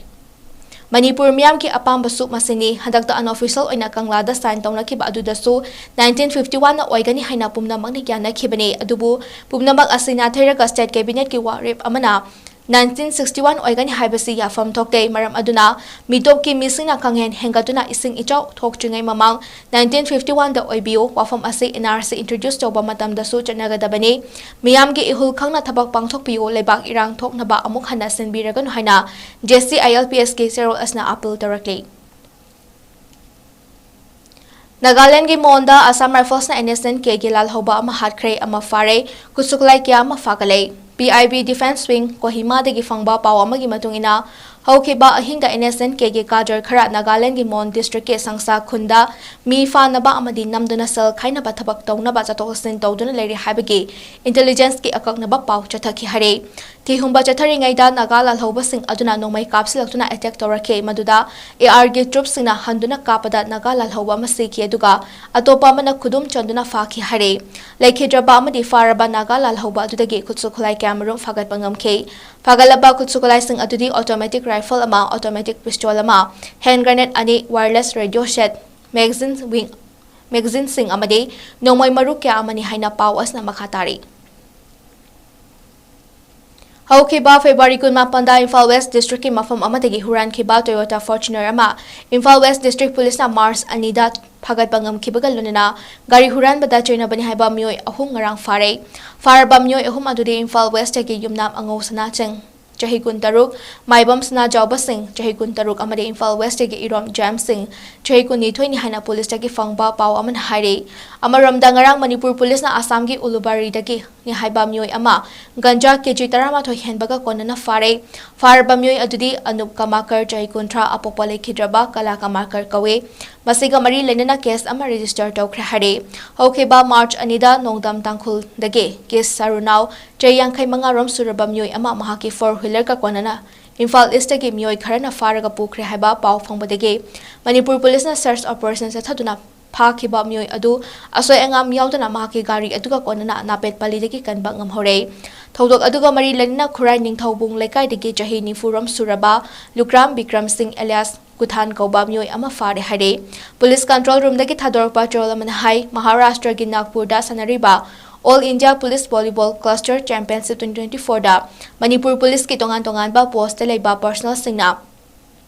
ꯃꯅꯤꯄꯨꯔ ꯃꯤꯌꯥꯝꯒꯤ ꯑꯄꯥꯝꯕꯁꯨ ꯃꯁꯤꯅꯤ꯫ ꯍꯟꯗꯛꯇ unofficial ꯑꯣꯏꯅ ꯀꯪꯂꯥꯗ sign ꯇꯧꯅꯈꯤꯕ ꯑꯗꯨꯗꯁꯨ nineteen fifty oneꯅ ꯑꯣꯏꯒꯅꯤ ꯍꯥꯏꯅ ꯄꯨꯝꯅꯃꯛꯅ ꯌꯥꯅꯈꯤꯕꯅꯤ꯫ ꯑꯗꯨꯕꯨ ꯄꯨꯝꯅꯃꯛ ꯑꯁꯤ ꯅꯥꯊꯩꯔꯒ state cabinetꯀꯤ ꯋꯥꯔꯦꯞ ꯑꯃꯅ nineteen sixty one ꯑꯣꯏꯒꯅꯤ ꯍꯥꯏꯕꯁꯤ ꯌꯥꯐꯝ ꯊꯣꯛꯇꯦ꯫ ꯃꯔꯝ ꯑꯗꯨꯅ ꯃꯤꯇꯣꯞꯀꯤ ꯃꯤꯁꯤꯡꯅ ꯈꯪꯍꯦꯟ ꯍꯦꯟꯒꯠꯇꯨꯅ ꯏꯁꯤꯡ ꯏꯆꯥꯎ ꯊꯣꯛꯇ꯭ꯔꯤꯉꯩ ꯃꯃꯥꯡ nineteen fifty oneꯗ ꯑꯣꯏꯕꯤꯌꯨ꯫ ꯋꯥꯐꯝ ꯑꯁꯤ NRC introduce ꯇꯧꯕ ꯃꯇꯝꯗꯁꯨ ꯆꯠꯅꯒꯗꯕꯅꯤ꯫ ꯃꯤꯌꯥꯝꯒꯤ ꯏꯍꯨꯜ ꯈꯪꯅ ꯊꯕꯛ ꯄꯥꯡꯊꯣꯛꯄꯤꯌꯨ꯫ ꯂꯩꯕꯥꯛ ꯏꯔꯥꯡ ꯊꯣꯛꯅꯕ ꯑꯃꯨꯛ ꯍꯟꯅ ꯁꯤꯟꯕꯤꯔꯒꯅꯨ ꯍꯥꯏꯅ JCILPSꯀꯤ ꯆꯦꯔꯣꯜ ꯑꯁꯤꯅ appeal ꯇꯧꯔꯛꯂꯤ꯫ ꯅꯥꯒꯥꯂꯦꯟꯗꯒꯤ ꯃꯣꯟꯗ Assam Riflesꯅ NSCN-Kꯒꯤ ꯂꯥꯜꯍꯧꯕ ꯑꯃ ꯍꯥꯠꯈ꯭ꯔꯦ, ꯑꯃ ꯐꯥꯔꯦ, ꯈꯨꯠꯁꯨ ꯈꯨꯠꯂꯥꯏ ꯀꯌꯥ ꯑꯃ ꯐꯥꯒꯠꯂꯦ꯫ PIB Defence Wing ꯀꯣꯍꯤꯃꯥꯗꯒꯤ ꯐꯪꯕ ꯄꯥꯎ ꯑꯃꯒꯤ ꯃꯇꯨꯡ ꯏꯟꯅ, ꯍꯧꯈꯤꯕ ꯑꯍꯤꯡꯗ NSCN-Kꯒꯤ cadre ꯈꯔ ꯅꯥꯒꯥꯂꯦꯟꯗꯒꯤ ꯃꯣꯟ districtꯀꯤ ꯁꯪꯁꯥ ꯈꯨꯟꯗ ꯃꯤ ꯐꯥꯅꯕ ꯑꯃꯗꯤ ꯅꯝꯗꯨꯅ ꯁꯦꯜ ꯈꯥꯏꯅꯕ ꯊꯕꯛ ꯇꯧꯅꯕ ꯆꯠꯊꯣꯛ ꯆꯠꯁꯤꯟ ꯇꯧꯗꯨꯅ ꯂꯩꯔꯤ ꯍꯥꯏꯕꯒꯤ intelligenceꯀꯤ ꯑꯀꯛꯅꯕ ꯄꯥꯎ ꯆꯠꯊꯈꯤ ꯍꯥꯏꯔꯦ꯫ ꯊꯤꯍꯨꯝꯕ ꯆꯠꯊꯔꯤꯉꯩꯗ ꯅꯥꯒꯥ ꯂꯥꯜꯍꯧꯕꯁꯤꯡ ꯑꯗꯨꯅ ꯅꯣꯡꯃꯩ ꯀꯥꯞꯁꯤꯜꯂꯛꯇꯨꯅ attack ꯇꯧꯔꯛꯈꯤ꯫ ꯃꯗꯨꯗ ARꯒꯤ troops ꯁꯤꯡꯅ ꯍꯟꯗꯨꯅ ꯀꯥꯞꯄꯗ ꯅꯥꯒꯥ ꯂꯥꯜꯍꯧꯕ ꯑꯃ ꯁꯤꯈꯤ, ꯑꯗꯨꯒ ꯑꯇꯣꯞꯄ ꯑꯃꯅ ꯈꯨꯗꯨꯝ ꯆꯟꯗꯨꯅ ꯐꯥꯈꯤ ꯍꯥꯏꯔꯦ꯫ ꯂꯩꯈꯤꯗ꯭ꯔꯕ ꯑꯃꯗꯤ ꯐꯥꯔꯕ ꯅꯥꯒꯥ ꯂꯥꯜꯍꯧꯕ ꯑꯗꯨꯗꯒꯤ ꯈꯨꯠꯁꯨ ꯈꯨꯠꯂꯥꯏ ꯀꯌꯥꯃꯔꯨꯝ ꯐꯥꯒꯠꯄ ꯉꯝꯈꯤ꯫ ꯐꯥꯒꯠꯂꯕ ꯈꯨꯠꯁꯨ ꯈꯨꯠꯂꯥꯏꯁꯤꯡ ꯑꯗꯨꯗꯤ automatic rifle ꯑꯃ, automatic pistol ꯑꯃ, hand grenade ꯑꯅꯤ, wireless radio set, magazine wing, magazineꯁꯤꯡ ꯑꯃꯗꯤ ꯅꯣꯡꯃꯩ ꯃꯔꯨ ꯀꯌꯥ ꯑꯃꯅꯤ ꯍꯥꯏꯅ ꯄꯥꯎ ꯑꯁꯤꯅ ꯃꯈꯥ ꯇꯥꯔꯤ꯫ ꯍꯧꯈꯤꯕ ꯐꯦꯕ꯭ꯔꯨꯋꯥꯔꯤ ꯀꯨꯟꯃꯥꯄꯟꯗ ꯏꯝꯐꯥꯜ ꯋꯦꯁ ꯗꯤꯁꯇ꯭ꯔꯤꯛꯀꯤ ꯃꯐꯝ ꯑꯃꯗꯒꯤ ꯍꯨꯔꯥꯟꯈꯤꯕ Toyota Fortuner ꯑꯃ ꯏꯝꯐꯥꯜ ꯋꯦꯁ ꯗꯤꯁꯇ꯭ꯔꯤꯛ ꯄꯨꯂꯤꯁꯅ ꯃꯥꯔꯆ ꯑꯅꯤꯗ ꯐꯥꯒꯠꯄ ꯉꯝꯈꯤꯕꯒ ꯂꯣꯏꯅꯅ ꯒꯥꯔꯤ ꯍꯨꯔꯥꯟꯕꯗ ꯆꯦꯟꯅꯕꯅꯤ ꯍꯥꯏꯕ ꯃꯤꯑꯣꯏ ꯑꯍꯨꯝ ꯉꯔꯥꯡ ꯐꯥꯔꯦ꯫ ꯐꯥꯔꯕ ꯃꯤꯑꯣꯏ ꯑꯍꯨꯝ ꯑꯗꯨꯗꯤ ꯏꯝꯐꯥꯜ ꯋꯦꯁꯇꯒꯤ ꯌꯨꯝꯅꯥꯝ ꯑꯉꯧ ꯁꯅꯥ ꯆꯤꯡ, ꯆꯍꯤ ꯀꯨꯟꯇꯔꯨꯛ, ꯃꯥꯏꯕꯝ ꯁꯅꯥꯖꯥꯎꯕ ꯁꯤꯡ, ꯆꯍꯤ ꯀꯨꯟꯇꯔꯨꯛ, ꯑꯃꯗꯤ ꯏꯝꯐꯥꯜ ꯋꯦꯁꯇꯒꯤ ꯏꯔꯣꯝ ꯖꯦꯝꯁ ꯁꯤꯡ, ꯆꯍꯤ ꯀꯨꯟꯅꯤꯊꯣꯏꯅꯤ ꯍꯥꯏꯅ ꯄꯨꯂꯤꯁꯇꯒꯤ ꯐꯪꯕ ꯄꯥꯎ ꯑꯃꯅ ꯍꯥꯏꯔꯤ꯫ ꯑꯃꯔꯣꯝꯗ, ꯉꯔꯥꯡ ꯃꯅꯤꯄꯨꯔ ꯄꯨꯂꯤꯁꯅ ꯑꯁꯥꯝꯒꯤ ꯎꯂꯨꯕꯥꯔꯤꯗꯒꯤ ꯅꯤ ꯍꯥꯏꯕ ꯃꯤꯑꯣꯏ ꯑꯃ ꯒꯟꯖꯥ ꯀꯦꯖꯤ ꯇꯔꯥꯃꯥꯊꯣꯏ ꯍꯦꯟꯕꯒ ꯀꯣꯟꯅꯅ ꯐꯥꯔꯦ꯫ ꯐꯥꯔꯕ ꯃꯤꯑꯣꯏ ꯑꯗꯨꯗꯤ ꯑꯅꯨꯞ ꯀꯃꯥꯀꯔ, ꯆꯍꯤ ꯀꯨꯟꯊ꯭ꯔꯥ, ꯑꯄꯣꯛꯄ ꯂꯩꯈꯤꯗ꯭ꯔꯕ ꯀꯂꯥ ꯀꯃꯥꯀꯔ ꯀꯧꯏ꯫ ꯃꯁꯤꯒ ꯃꯔꯤ ꯂꯩꯅꯅ ꯀꯦꯁ ꯑꯃ ꯔꯦꯖꯤꯁꯇꯔ ꯇꯧꯈ꯭ꯔꯦ ꯍꯥꯏꯔꯦ꯫ ꯍꯧꯈꯤꯕ ꯃꯥꯔꯆ ꯑꯅꯤꯗ ꯅꯣꯡꯗꯝ ꯇꯥꯡꯈꯨꯜꯗꯒꯤ ꯀꯦꯁ ꯁꯔꯨꯅꯥꯎ, ꯆꯍꯤ ꯌꯥꯡꯈꯩ ꯃꯉꯥ ꯔꯣꯝ ꯁꯨꯔꯕ ꯃꯤꯑꯣꯏ ꯑꯃ ꯃꯍꯥꯛꯀꯤ ꯐꯣꯔ ꯍ꯭ꯋꯤꯂꯔꯒ ꯀꯣꯟꯅꯅ ꯏꯝꯐꯥꯜ ꯏꯁꯇꯒꯤ ꯃꯤꯑꯣꯏ ꯈꯔꯅ ꯐꯥꯔꯒ ꯄꯨꯈ꯭ꯔꯦ ꯍꯥꯏꯕ ꯄꯥꯎ ꯐꯪꯕꯗꯒꯤ ꯃꯅꯤꯄꯨꯔ ꯄꯨꯂꯤꯁꯅ ꯁꯔꯆ ꯑꯣꯄꯔꯦꯁꯟ ꯆꯠꯊꯗꯨꯅ ꯐꯥꯈꯤꯕ ꯃꯤꯑꯣꯏ ꯑꯗꯨ ꯑꯁꯣꯏ ꯑꯉꯥꯝ ꯌꯥꯎꯗꯅ ꯃꯍꯥꯛꯀꯤ ꯒꯥꯔꯤ ꯑꯗꯨꯒ ꯀꯣꯟꯅꯅ ꯅꯥꯄꯦꯠ ꯄꯥꯂꯤꯗꯒꯤ ꯀꯟꯕ ꯉꯝꯍꯧꯔꯦ꯫ ꯊꯧꯗꯣꯛ ꯑꯗꯨꯒ ꯃꯔꯤ ꯂꯩꯅꯅ ꯈꯨꯔꯥꯏ ꯅꯤꯡꯊꯧꯕꯨꯡ ꯂꯩꯀꯥꯏꯗꯒꯤ ꯆꯍꯤ ꯅꯤꯐꯨ ꯔꯣꯝ ꯁꯨꯔꯕ ꯂꯨꯀ꯭ꯔꯥꯝ ꯕꯤꯀ꯭ꯔꯝ ꯁꯤꯡ alias ꯒꯨꯊꯥꯟ ꯀꯧꯕ ꯃꯤꯑꯣꯏ ꯑꯃ ꯐꯥꯔꯦ ꯍꯥꯏꯔꯦ꯫ ꯄꯨꯂꯤꯁ ꯀꯟꯇ꯭ꯔꯣꯜ ꯔꯨꯝꯗꯒꯤ ꯊꯥꯗꯣꯔꯛꯄ ꯆꯦꯔꯣꯜ ꯑꯃꯅ ꯍꯥꯏ, ꯃꯍꯥꯔꯥꯁꯇ꯭ꯔꯒꯤ ꯅꯥꯒꯄꯨꯔꯗ ꯁꯥꯟꯅꯔꯤꯕ All India Police Volleyball Cluster Championship twenty twenty-fourꯗ Manipur ꯄꯨꯂꯤꯁꯀꯤ ꯇꯣꯉꯥꯟ ꯇꯣꯉꯥꯟꯕ ꯄꯣꯁꯇ ꯂꯩꯕ ꯄꯔꯁꯅꯦꯜꯁꯤꯡꯅ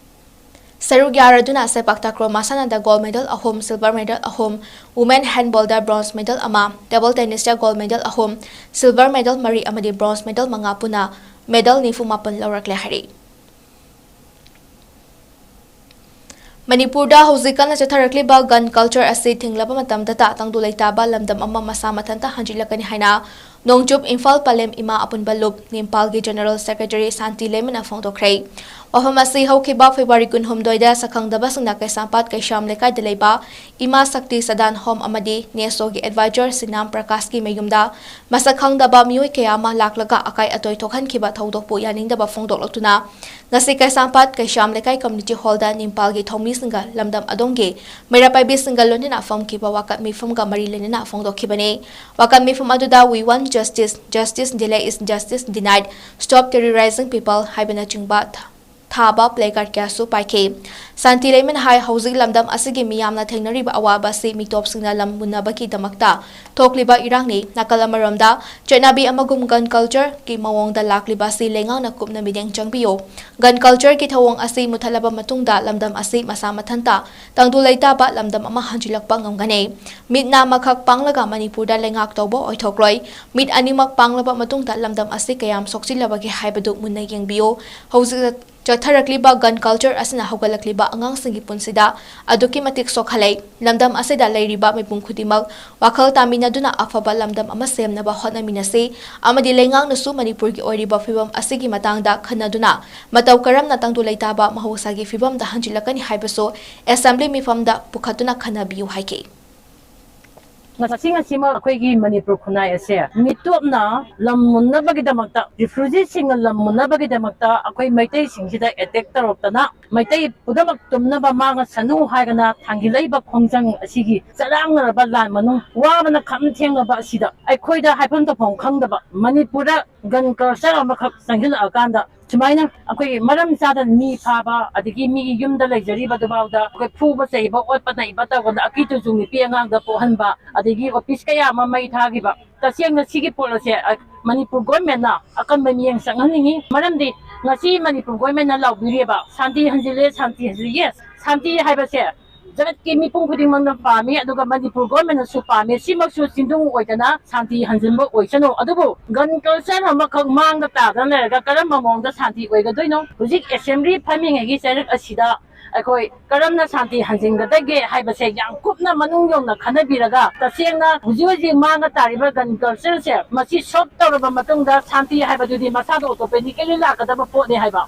ꯁꯔꯨꯛ ꯌꯥꯔꯗꯨꯅ ꯁꯦꯄꯥꯛ ꯇꯥꯀ꯭ꯔꯣ ꯃꯁꯥꯟꯅꯗ ꯒꯣꯜ ꯃꯦꯗꯜ ꯑꯍꯨꯝ, ꯁꯤꯜꯚꯔ ꯃꯦꯗꯜ ꯑꯍꯨꯝ, ꯋꯨꯃꯦꯟ ꯍꯦꯟꯕꯣꯜꯗ ꯕ꯭ꯔꯣꯟꯖ ꯃꯦꯗꯜ ꯑꯃ, ꯇꯦꯕꯜ ꯇꯦꯅꯤꯁꯇ ꯒꯣꯜ ꯃꯦꯗꯜ ꯑꯍꯨꯝ, ꯁꯤꯜꯚꯔ ꯃꯦꯗꯜ ꯃꯔꯤ ꯑꯃꯗꯤ ꯕ꯭ꯔꯣꯟꯖ ꯃꯦꯗꯜ ꯃꯉꯥ ꯄꯨꯟꯅ ꯃꯦꯗꯜ ꯅꯤꯐꯨ ꯃꯥꯄꯟ ꯂꯧꯔꯛꯂꯦ ꯍꯥꯏꯔꯤ꯫ ꯃꯅꯤꯄꯨꯔꯗ ꯍꯧꯖꯤꯛ ꯀꯟꯅ ꯆꯠꯊꯔꯛꯂꯤꯕ gun culture ꯑꯁꯤ ꯊꯤꯡꯂꯕ ꯃꯇꯝꯗꯇ ꯇꯪꯗꯨ ꯂꯩꯇꯥꯕ ꯂꯝꯗꯝ ꯑꯃ ꯃꯁꯥ ꯃꯊꯟꯇ ꯍꯟꯖꯤꯜꯂꯛꯀꯅꯤ ꯍꯥꯏꯅ ꯅꯣꯡꯆꯨꯞ ꯏꯝꯐꯥꯜ ꯄꯂꯦꯝ ꯏꯃꯥ ꯑꯄꯨꯟꯕ ꯂꯨꯞ ꯅꯤꯝꯄꯥꯜꯒꯤ ꯖꯦꯅꯔꯦꯜ ꯁꯦꯀ꯭ꯔꯦꯇꯔꯤ ꯁꯥꯟꯇꯤ ꯂꯩꯃꯅ ꯐꯣꯡꯗꯣꯛꯈ꯭ꯔꯦ꯫ ꯋꯥꯐꯝ ꯑꯁꯤ ꯍꯧꯈꯤꯕ ꯐꯦꯕ꯭ꯔꯨꯋꯥꯔꯤ ꯀꯨꯟꯍꯨꯝꯗꯣꯏꯗ ꯁꯛꯈꯪꯗꯕꯁꯤꯡꯅ ꯀꯩꯁꯥꯝꯄꯥꯠ ꯀꯩꯁꯥꯝ ꯂꯩꯀꯥꯏꯗ ꯂꯩꯕ ꯏꯃꯥ ꯁꯛꯇꯤ ꯁꯗꯥꯟ ꯍꯣꯝ ꯑꯃꯗꯤ ꯅꯦꯁꯣꯒꯤ ꯑꯦꯗꯚꯥꯏꯖꯔ ꯁꯤꯅꯥꯝ ꯄ꯭ꯔꯀꯥꯁꯀꯤ ꯃꯌꯨꯝꯗ ꯃꯁꯛ ꯈꯪꯗꯕ ꯃꯤꯑꯣꯏ ꯀꯌꯥ ꯑꯃ ꯂꯥꯛꯂꯒ ꯑꯀꯥꯏ ꯑꯇꯣꯏ ꯊꯣꯛꯍꯟꯈꯤꯕ ꯊꯧꯗꯣꯛꯄꯨ ꯌꯥꯅꯤꯡꯗꯕ ꯐꯣꯡꯗꯣꯛꯂꯛꯇꯨꯅ ꯉꯁꯤ ꯀꯩꯁꯥꯝꯄꯥꯠ ꯀꯩꯁꯥꯝ ꯂꯩꯀꯥꯏ ꯀꯝꯃ꯭ꯌꯨꯅꯤꯇꯤ ꯍꯣꯜꯗ ꯅꯤꯝꯄꯥꯜꯒꯤ ꯊꯧꯃꯤꯁꯤꯡꯒ ꯂꯝꯗꯝ ꯑꯗꯣꯝꯒꯤ ꯃꯩꯔꯥ ꯄꯥꯏꯕꯤꯁꯤꯡꯒ ꯂꯣꯏꯅꯅ ꯐꯝꯈꯤꯕ ꯋꯥꯀꯠ ꯃꯤꯐꯝꯒ ꯃꯔꯤ ꯂꯩꯅꯅ ꯐꯣꯡꯗꯣꯛꯈꯤꯕꯅꯤ꯫ ꯋꯥꯀꯠ ꯃꯤꯐꯝ ꯑꯗꯨꯗ "We want justice, justice delay is justice denied, stop terrorizing people" ꯍꯥꯏꯕꯅꯆꯤꯡꯕ ꯊ-, ꯊꯥꯕ placard ꯀꯌꯥꯁꯨ ꯄꯥꯏꯈꯤ꯫ ꯁꯥꯟꯇꯤ ꯂꯩꯃꯟ ꯍꯥꯏ ꯍꯧꯖꯤꯛ ꯂꯝꯗꯝ ꯑꯁꯤꯒꯤ ꯃꯤꯌꯥꯝꯅ ꯊꯦꯡꯅꯔꯤꯕ ꯑꯋꯥꯕ ꯑꯁꯤ ꯃꯤꯇꯣꯞꯁꯤꯡꯅ ꯂꯝ ꯃꯨꯟꯅꯕꯒꯤꯗꯃꯛꯇ ꯊꯣꯛꯂꯤꯕ ꯏꯔꯥꯡꯅꯤ꯫ ꯅꯥꯀꯜ ꯑꯃꯔꯣꯝꯗ ꯆꯠꯅꯕꯤ ꯑꯃꯒꯨꯝ gun culture ꯒꯤ ꯃꯑꯣꯡꯗ ꯂꯥꯛꯂꯤꯕ ꯑꯁꯤ ꯂꯩꯉꯥꯛꯅ ꯀꯨꯞꯅ ꯃꯤꯠꯌꯦꯡ ꯆꯪꯕꯤꯌꯨ꯫ Gun culture ꯒꯤ ꯊꯧꯑꯣꯡ ꯑꯁꯤ ꯃꯨꯊꯠꯂꯕ ꯃꯇꯨꯡꯗ ꯂꯝꯗꯝ ꯑꯁꯤ ꯃꯁꯥ ꯃꯊꯟꯇ ꯇꯪꯗꯨ ꯂꯩꯇꯥꯕ ꯂꯝꯗꯝ ꯑꯃ ꯍꯟꯖꯤꯜꯂꯛꯄ ꯉꯝꯒꯅꯤ꯫ ꯃꯤꯠ ꯅꯥꯃꯈꯛ ꯄꯥꯡꯂꯒ ꯃꯅꯤꯄꯨꯔꯗ ꯂꯩꯉꯥꯛ ꯇꯧꯕ ꯑꯣꯏꯊꯣꯛꯂꯣꯏ꯫ ꯃꯤꯠ ꯑꯅꯤꯃꯛ ꯄꯥꯡꯂꯕ ꯃꯇꯨꯡꯗ ꯂꯝꯗꯝ ꯑꯁꯤ ꯀꯌꯥꯝ ꯁꯣꯛꯆꯤꯜꯂꯕꯒꯦ ꯍꯥꯏꯕꯗꯨ ꯃꯨꯟꯅ ꯌꯦꯡꯕꯤꯌꯨ꯫ ꯍꯧꯖꯤꯛ ꯆꯠꯊꯔꯛꯂꯤꯕ gun culture ꯑꯁꯤꯅ ꯍꯧꯒꯠꯂꯛꯂꯤꯕ ꯑꯉꯥꯡꯁꯤꯡꯒꯤ ꯄꯨꯟꯁꯤꯗ ꯑꯗꯨꯛꯀꯤ ꯃꯇꯤꯛ ꯁꯣꯛꯍꯜꯂꯦ꯫ ꯂꯝꯗꯝ ꯑꯁꯤꯗ ꯂꯩꯔꯤꯕ ꯃꯤꯄꯨꯝ ꯈꯨꯗꯤꯡꯃꯛ ꯋꯥꯈꯜ ꯇꯥꯃꯤꯟꯅꯗꯨꯅ ꯑꯐꯕ ꯂꯝꯗꯝ ꯑꯃ ꯁꯦꯝꯅꯕ ꯍꯣꯠꯅꯃꯤꯟꯅꯁꯤ ꯑꯃꯗꯤ ꯂꯩꯉꯥꯛꯅꯁꯨ ꯃꯅꯤꯄꯨꯔꯒꯤ ꯑꯣꯏꯔꯤꯕ ꯐꯤꯕꯝ ꯑꯁꯤꯒꯤ ꯃꯇꯥꯡꯗ ꯈꯟꯅꯗꯨꯅ ꯃꯇꯧ ꯀꯔꯝꯅ ꯇꯪꯗꯨ ꯂꯩꯇꯥꯕ ꯃꯍꯧꯁꯥꯒꯤ ꯐꯤꯕꯝꯗ ꯍꯟꯖꯤꯜꯂꯛꯀꯅꯤ ꯍꯥꯏꯕꯁꯨ assembly ꯃꯤꯐꯝꯗ ꯄꯨꯈꯠꯇꯨꯅ ꯈꯟꯅꯕꯤꯌꯨ ꯍꯥꯏꯈꯤ꯫ ꯉꯁꯤ ꯉꯁꯤꯃꯛ ꯑꯩꯈꯣꯏꯒꯤ ꯃꯅꯤꯄꯨꯔ ꯈꯨꯟꯅꯥꯏ ꯑꯁꯦ ꯃꯤꯇꯣꯞꯅ ꯂꯝ ꯃꯨꯟꯅꯕꯒꯤꯗꯃꯛꯇ, refugee ꯁꯤꯡꯅ ꯂꯝ ꯃꯨꯟꯅꯕꯒꯤꯗꯃꯛꯇ ꯑꯩꯈꯣꯏ ꯃꯩꯇꯩꯁꯤꯡꯁꯤꯗ attack ꯇꯧꯔꯛꯇꯅ, ꯃꯩꯇꯩ ꯄꯨꯝꯅꯃꯛ ꯇꯨꯝꯅꯕ ꯃꯥꯡꯉꯁꯅꯨ ꯍꯥꯏꯗꯅ ꯊꯥꯡꯒꯠꯂꯛꯏꯕ ꯈꯣꯡꯖꯪ ꯑꯁꯤꯒꯤ ꯆꯔꯥꯡꯅꯔꯕ ꯂꯥꯟ ꯃꯅꯨꯡ ꯋꯥꯕꯅ ꯈꯝ ꯊꯦꯡꯂꯕ ꯑꯁꯤꯗ ꯑꯩꯈꯣꯏꯗ ꯍꯥꯏꯐꯝ ꯇꯧꯐꯝ ꯈꯪꯗꯕ ꯃꯅꯤꯄꯨꯔꯗ gun culture ꯑꯃꯈꯛ ꯆꯪꯁꯤꯜꯂꯛꯑꯀꯥꯟꯗ ꯁꯨꯃꯥꯏꯅ ꯑꯩꯈꯣꯏ ꯃꯔꯝ ꯆꯥꯗꯅ ꯃꯤ ꯐꯥꯕ, ꯑꯗꯒꯤ ꯃꯤ ꯌꯨꯝꯗ ꯂꯩꯖꯔꯤꯕꯗꯨꯐꯥꯎꯗ ꯑꯩꯈꯣꯏ ꯐꯨꯕ ꯆꯩꯕ, ꯑꯣꯠꯄ ꯅꯩꯕ ꯇꯧꯕꯗ ꯑꯀꯤ ꯇꯨꯖꯨ ꯅꯨꯄꯤ ꯑꯉꯥꯡꯗ ꯄꯣꯛꯍꯟꯕ, ꯑꯗꯒꯤ office ꯀꯌꯥ ꯑꯃ ꯃꯩ ꯊꯥꯈꯤꯕ, ꯇꯁꯦꯡꯅ ꯁꯤꯒꯤ ꯄꯣꯠ ꯑꯁꯦ, ꯑ, ꯃꯅꯤꯄꯨꯔ government ꯅ ꯑꯀꯟꯕ ꯃꯤꯠꯌꯦꯡ ꯆꯪꯍꯟꯅꯤꯡꯉꯤ꯫ ꯃꯔꯝꯗꯤ ꯉꯁꯤ ꯃꯅꯤꯄꯨꯔ government ꯅ ꯂꯥꯎꯕꯤꯔꯤꯕ, "ꯁꯥꯟꯇꯤ ꯍꯟꯖꯤꯜꯂꯦ, ꯁꯥꯟꯇꯤ ꯍꯟꯖꯤꯜꯂꯦ"꯫ Yes, ꯁꯥꯟꯇꯤ ꯍꯥꯏꯕꯁꯦ ꯖꯒꯠꯀꯤ ꯃꯤꯄꯨꯝ ꯈꯨꯗꯤꯡꯃꯛꯅ ꯄꯥꯝꯃꯤ, ꯑꯗꯨꯒ ꯃꯅꯤꯄꯨꯔ government ꯅꯁꯨ ꯄꯥꯝꯃꯤ꯫ ꯁꯤꯃꯛꯁꯨ ꯆꯤꯡꯗꯨꯡ ꯑꯣꯏꯗꯅ ꯁꯥꯟꯇꯤ ꯍꯟꯖꯤꯟꯕ ꯑꯣꯏꯁꯅꯨ꯫ ꯑꯗꯨꯕꯨ gun culture ꯑꯃꯈꯛ ꯃꯥꯡꯗ ꯇꯥꯗꯅ ꯂꯩꯔꯒ ꯀꯔꯝꯕ ꯃꯑꯣꯡꯗ ꯁꯥꯟꯇꯤ ꯑꯣꯏꯒꯗꯣꯏꯅꯣ? ꯍꯧꯖꯤꯛ assembly ꯐꯝꯃꯤꯉꯩꯒꯤ ꯆꯩꯔꯛ ꯑꯁꯤꯗ ꯑꯩꯈꯣꯏ ꯀꯔꯝꯅ ꯁꯥꯟꯇꯤ ꯍꯟꯖꯤꯟꯒꯗꯒꯦ ꯍꯥꯏꯕꯁꯦ ꯌꯥꯝ ꯀꯨꯞꯅ ꯃꯅꯨꯡ ꯌꯧꯅ ꯈꯟꯅꯕꯤꯔꯒ, ꯇꯁꯦꯡꯅ ꯍꯧꯖꯤꯛ ꯍꯧꯖꯤꯛ ꯃꯥꯡꯗ ꯇꯥꯔꯤꯕ gun culture ꯁꯦ, ꯃꯁꯤ solve ꯇꯧꯔꯕ ꯃꯇꯨꯡꯗ ꯁꯥꯟꯇꯤ ꯍꯥꯏꯕꯗꯨꯗꯤ ꯃꯁꯥꯗ automatically ꯂꯥꯛꯀꯗꯕ ꯄꯣꯠꯅꯤ ꯍꯥꯏꯕ꯫